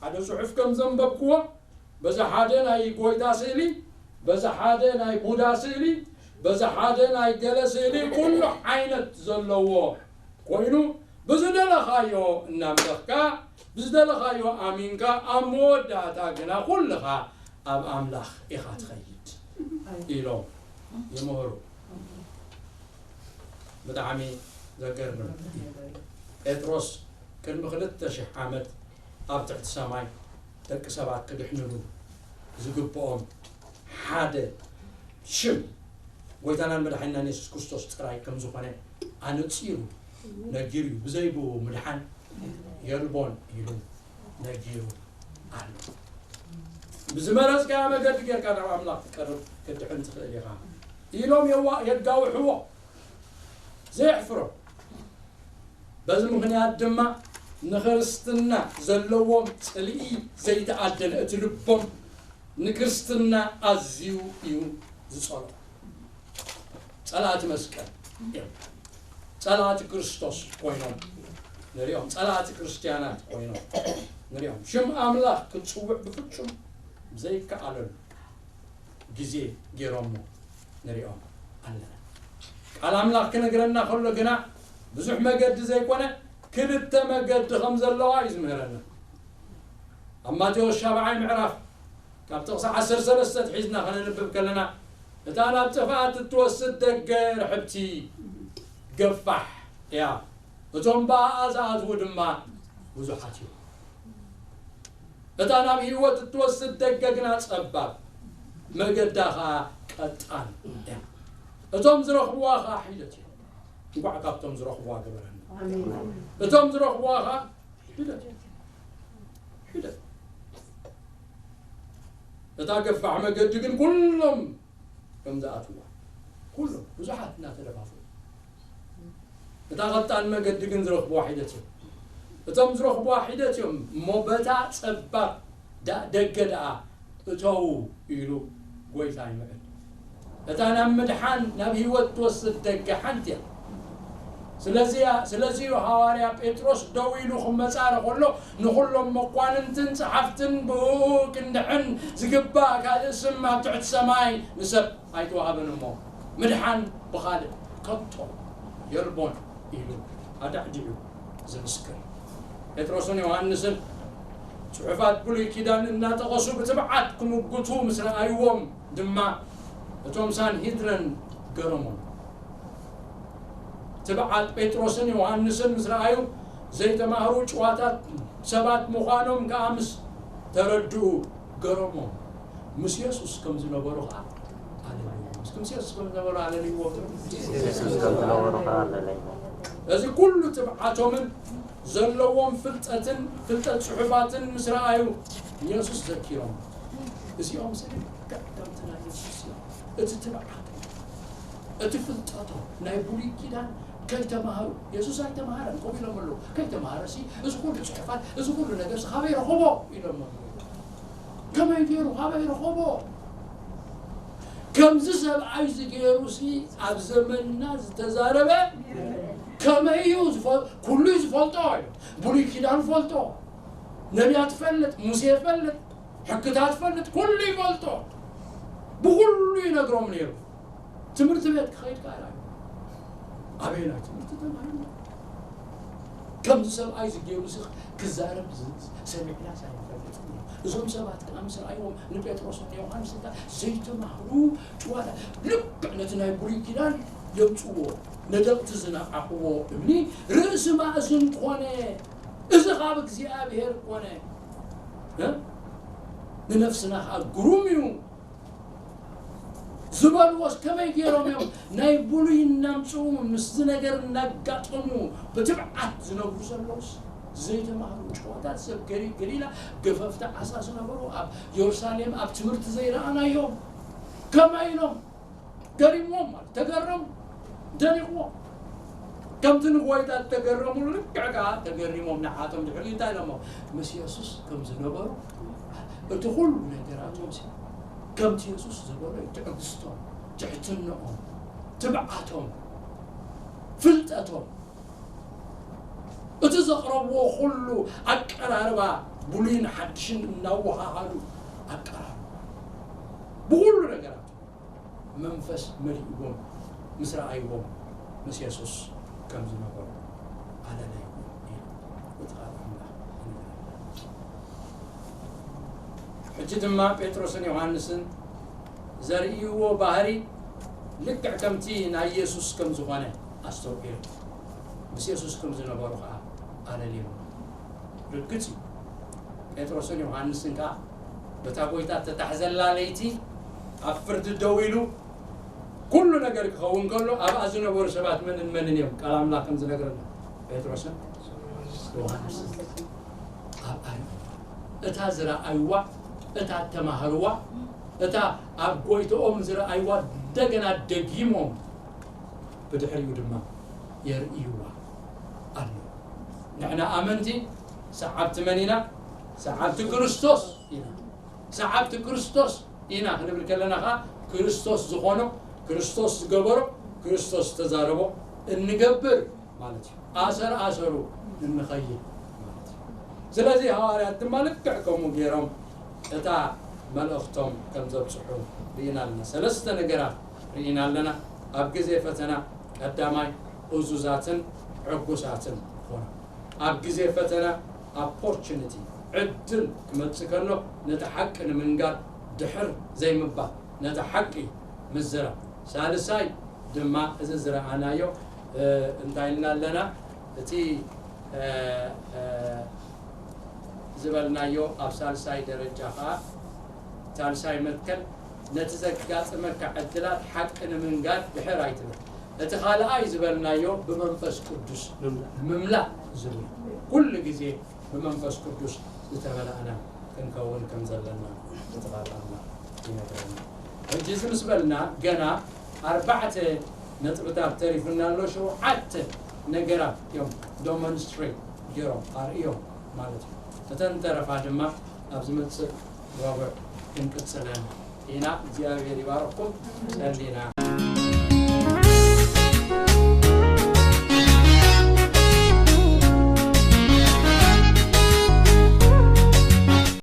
ሓደ ጽሑፍ ከም ዘንበብክዎ፣ በዚ ሓደ ናይ ጎይታ ስእሊ፣ በዚ ሓደ ናይ ቡዳ ስእሊ፣ በዚ ሓደ ናይ ገለ ስእሊ፣ ኩሉ ዓይነት ዘለዎ ኮይኑ፣ ብዝደለኻዮ እናምለኽካ፣ ብዝደለኻዮ ኣሚንካ፣ ኣብ መወዳእታ ግና ኩልኻ ኣብ ኣምላኽ ኢኻ ትኸይድ ኢሎም ይምህሩ። ብጣዕሚ ዘገርም እዩ። ጴጥሮስ ቅድሚ ክልተ ሽሕ ዓመት ኣብ ትሕቲ ሰማይ ደቂ ሰባት ክድሕንሉ ዝግብኦም ሓደ ሽም ጎይታናን መድሓኒናን የሱስ ክርስቶስ ጥራይ ከም ዝኾነ ኣነጺሩ ነጊሩ እዩ። ብዘይ ብኡ ምድሓን የልቦን ኢሉ ነጊሩ ኣሎ። ብዝመረጽካዮ መገዲ ጌርካ ናብ ኣምላኽ ክትቀርብ ክትድሕን ትኽእል ኢኻ ኢሎም የዋ-፣ የጋውሕዎ። ዘየሕፍሮ። በዚ ምኽንያት ድማ ንክርስትና ዘለዎም ጽልኢ ዘይተኣደነ፣ እቲ ልቦም ንክርስትና ኣዝዩ እዩ ዝጸልኦ። ጸላእቲ መስቀል እዮም። ጸላእቲ ክርስቶስ ኮይኖም ንሪኦም። ጸላእቲ ክርስትያናት ኮይኖም ንሪኦም። ሽም ኣምላኽ ክትጽውዕ ብፍጹም ዘይከኣለሉ ግዜ ገይሮሞ ንሪኦም ኣለና። ቃል ኣምላኽ ክነግረና ከሎ ግና ብዙሕ መገዲ ዘይኮነ ክልተ መገዲ ከም ዘለዋ እዩ ዝምህረና። ኣብ ማቴዎስ ሻብዓይ ምዕራፍ ካብ ጥቕሲ ዓሰርተ ሰለስተ ኣትሒዝና ከነንብብ ከለና፣ እታ ናብ ጥፍኣት እትወስድ ደገ ርሕብቲ ገፋሕ እያ፣ እቶም ብኣኣ ዝኣትዉ ድማ ብዙሓት እዮም። እታ ናብ ህይወት እትወስድ ደገ ግና ጸባብ፣ መገዳ ኸኣ ቀጣን እያ፣ እቶም ዝረኽብዋ ኸኣ ሒደት እዮም። እንቋዕ ካብቶም ዝረኽብዋ ገበረና። ኣሜን። እቶም ዝረኽብዋ ኸኣ ሒደት እዮም። ሒደት። እታ ገፋሕ መገዲ ግን ኩሎም ከም ዝኣትዋ፣ ኩሎም ብዙሓት እናተደፋፍኡ፣ እታ ቀጣን መገዲ ግን ዝረኽብዋ ሒደት እዮም። እቶም ዝረኽብዋ ሒደት እዮም እሞ በታ ጸባብ ደገ ደኣ እተዉ ኢሉ ጎይታ ይምዕድ። እታ ናብ ምድሓን ናብ ህይወት ትወስድ ደገ ሓንቲ እያ። ስለዚያ ስለዚዩ ሃዋርያ ጴጥሮስ ደው ኢሉ ክመጻረ ከሎ ንኹሎም መኳንንትን ጸሓፍትን ብኡ ክንድሕን ዝግባእ ካልእ ስም ኣብ ትሕቲ ሰማይ ንሰብ ኣይተዋህበን እሞ ምድሓን ብኻልእ ከቶ የልቦን ኢሉ ኣዳዕዲዑ ዝምስክር። ጴጥሮስን ዮሃንስን ጽሑፋት ብሉይ ኪዳን እናጠቐሱ ብትብዓት ክምጉቱ ምስ ረኣይዎም ድማ እቶም ሳንሂድረን ገረሞም። ትብዓት ጴጥሮስን ዮሃንስን ምስ ረኣዩ ዘይተማህሩ ጭዋታት ሰባት ምዃኖም ከኣ ምስ ተረድኡ ገረሞም። ምስ የሱስ ከም ዝነበሩ ከኣ ኣለልይዎ። ምስ የሱስ ከም ዝነበሩ ኣለልይዎ። የሱስ ከም ዝነበሩ ከኣ ኣለለይዎ። እዚ ኩሉ ትብዓቶምን ዘለዎም ፍልጠትን ፍልጠት ጽሑፋትን ምስ ረኣዩ ንየሱስ ዘኪሮም። እዚኦም ስለ ከምቲ ናይ የሱስ እዮም። እቲ ትብዓቶም እቲ ፍልጠቶም ናይ ብሉይ ኪዳን ከይተማሃሩ የሱስ ኣይተማሃረን ከምኡ ኢሎም ኣለዉ። ከይተማሃረ ሲ እዚ ኩሉ ጽሑፋት እዚ ኩሉ ነገር ሲ ካበይ ረኸቦ ኢሎም ኣለዉ። ከመይ ገይሩ ካበይ ረኸቦ? ከምዚ ሰብኣይ እዚ ገይሩ ሲ ኣብ ዘመንና ዝተዛረበ ከመይ እዩ ዝፈ- ኩሉ እዩ ዝፈልጦ እዩ። ብሉይ ኪዳን ፈልጦ፣ ነቢያት ፈልጥ፣ ሙሴ ፈልጥ፣ ሕግታት ፈልጥ፣ ኩሉ ይፈልጦ። ብኩሉ ይነግሮም ነይሩ። ትምህርቲ ቤት ክኸይድ ከኣ ኣበየናይ ትምህርቲ ተማሂሩ? ከምዚ ሰብኣይ እዚ ገይሩ እዚ ክዛረብ ዝ- ሰሚዕናስ ኣይንፈልጥን ኢና። እዞም ሰባት ከኣ ምስ ረኣይዎም ንጴጥሮስን ንዮሃንስን ከኣ ዘይተማህሩ ጭዋዳ ልክዕ ነቲ ናይ ብሉይ ኪዳን የምጽዎ ነደቕቲ ዝነዓኽዎ እምኒ ርእሲ ማእዝን ኮነ። እዚ ካብ እግዚኣብሔር ኮነ። እ? ንነፍስና ከኣ ግሩም እዩ ዝበልዎስ ከመይ ገይሮም እዮም ናይ ብሉይ እናምፅኡ ምስዚ ነገር እናጋጠሙ ብትብዓት ዝነብሩ ዘለውስ ዘይተማህሩ ጭዋታት ሰብ ገሊ- ገሊላ ገፈፍቲ ዓሳ ዝነበሩ ኣብ የሩሳሌም ኣብ ትምህርቲ ዘይረኣናዮም ከመይ ኢሎም ገሪምዎም ማለት ተገረሙ ደኒቕዎም ከምቲ ንጎይታ ተገረሙሉ ልክዕ ከዓ ተገሪሞም ንዓቶም ድሕሪ እንታይ ኢሎሞ ምስ የሱስ ከም ዝነበሩ እቲ ኩሉ ነገራቶም ሲ ከምቲ የሱስ ዝበሎ እዩ ትዕግስቶም ትሕትንኦም ትብዓቶም ፍልጠቶም እቲ ዘቕረብዎ ኩሉ ኣቀራርባ ብሉይን ሓድሽን እናወሃሃዱ ኣቀራርባ ብኩሉ ነገራት መንፈስ መሊእዎም ምስ ረኣይዎም ምስ የሱስ ከም ዝነበሩ ኣለለይዎም ኢሉ እቲ ቃል ኣምላኽ ይነግረና። ሕጂ ድማ ጴጥሮስን ዮሃንስን ዘርእይዎ ባህሪ ልክዕ ከምቲ ናይ የሱስ ከም ዝኾነ ኣስተውዒሉ ምስ የሱስ ከም ዝነበሩ ከዓ ኣለልዮም። ርግጽ እዩ ጴጥሮስን ዮሃንስን ከዓ በታ ጎይታ ተታሕዘላ ለይቲ ኣብ ፍርዲ ደው ኢሉ ኩሉ ነገር ክኸውን ከሎ ኣብኣ ዝነበሩ ሰባት መንን መንን እዮም ቃል ኣምላኽ ከም ዝነግረና ጴጥሮስን ዮሃንስን ኣብ ኣርዮን እታ ዝረኣይዋ እታ ተማህርዋ እታ ኣብ ጎይትኦም ዝረኣይዋ እንደገና ደጊሞም ብድሕሪኡ ድማ የርእይዋ ኣሎ ንሕና ኣመንቲ ሰዓብቲ መን ኢና ሰዓብቲ ክርስቶስ ኢና ሰዓብቲ ክርስቶስ ኢና ክንብል ከለና ከዓ ክርስቶስ ዝኾኖ ክርስቶስ ዝገበሮ ክርስቶስ ዝተዛረቦ እንገብር ማለት እዩ ኣሰር ኣሰሩ እንኸይድ ማለት እዩ ስለዚ ሃዋርያት ድማ ልክዕ ከምኡ ገይሮም እታ መልእኽቶም ከም ዘብፅሑ ርኢና ኣለና ሰለስተ ነገራት ርኢና ኣለና ኣብ ግዜ ፈተና ቀዳማይ እዙዛትን ዕጉሳትን ኾኑ ኣብ ግዜ ፈተና opportunity ዕድል ክመፅእ ከሎ ነቲ ሓቂ ንምንጋር ድሕር ዘይምባል ነቲ ሓቂ ምዝራብ ሳልሳይ ድማ እዚ ዝረኣናዮ እንታይ ኢልና ኣለና እቲ ዝበልናዮ ኣብ ሳልሳይ ደረጃ ከዓ ሳልሳይ መትከል ነቲ ዘጋጥመካ ዕድላት ሓቂ ንምንጋር ድሕር ኣይትብል እቲ ካልኣይ ዝበልናዮ ብመንፈስ ቅዱስ ምምላእ ዝብል ኩሉ ግዜ ብመንፈስ ቅዱስ ዝተመላእና ክንከውን ከም ዘለና እቲ ቃል ኣምላኽ ይነግረና። ሕጂ እዚ ምስ በልና ገና ኣርባዕተ ነጥብታት ተሪፉና ኣሎ። ሸውዓተ ነገራት እዮም ዶሞንስትሬት ገይሮም ኣርእዮም ማለት እዩ። እተን ተረፋ ድማ ኣብ ዝመጽእ ረቡዕ ክንቅጽለን ኢና። እግዚኣብሔር ይባርኩም። ጸሊና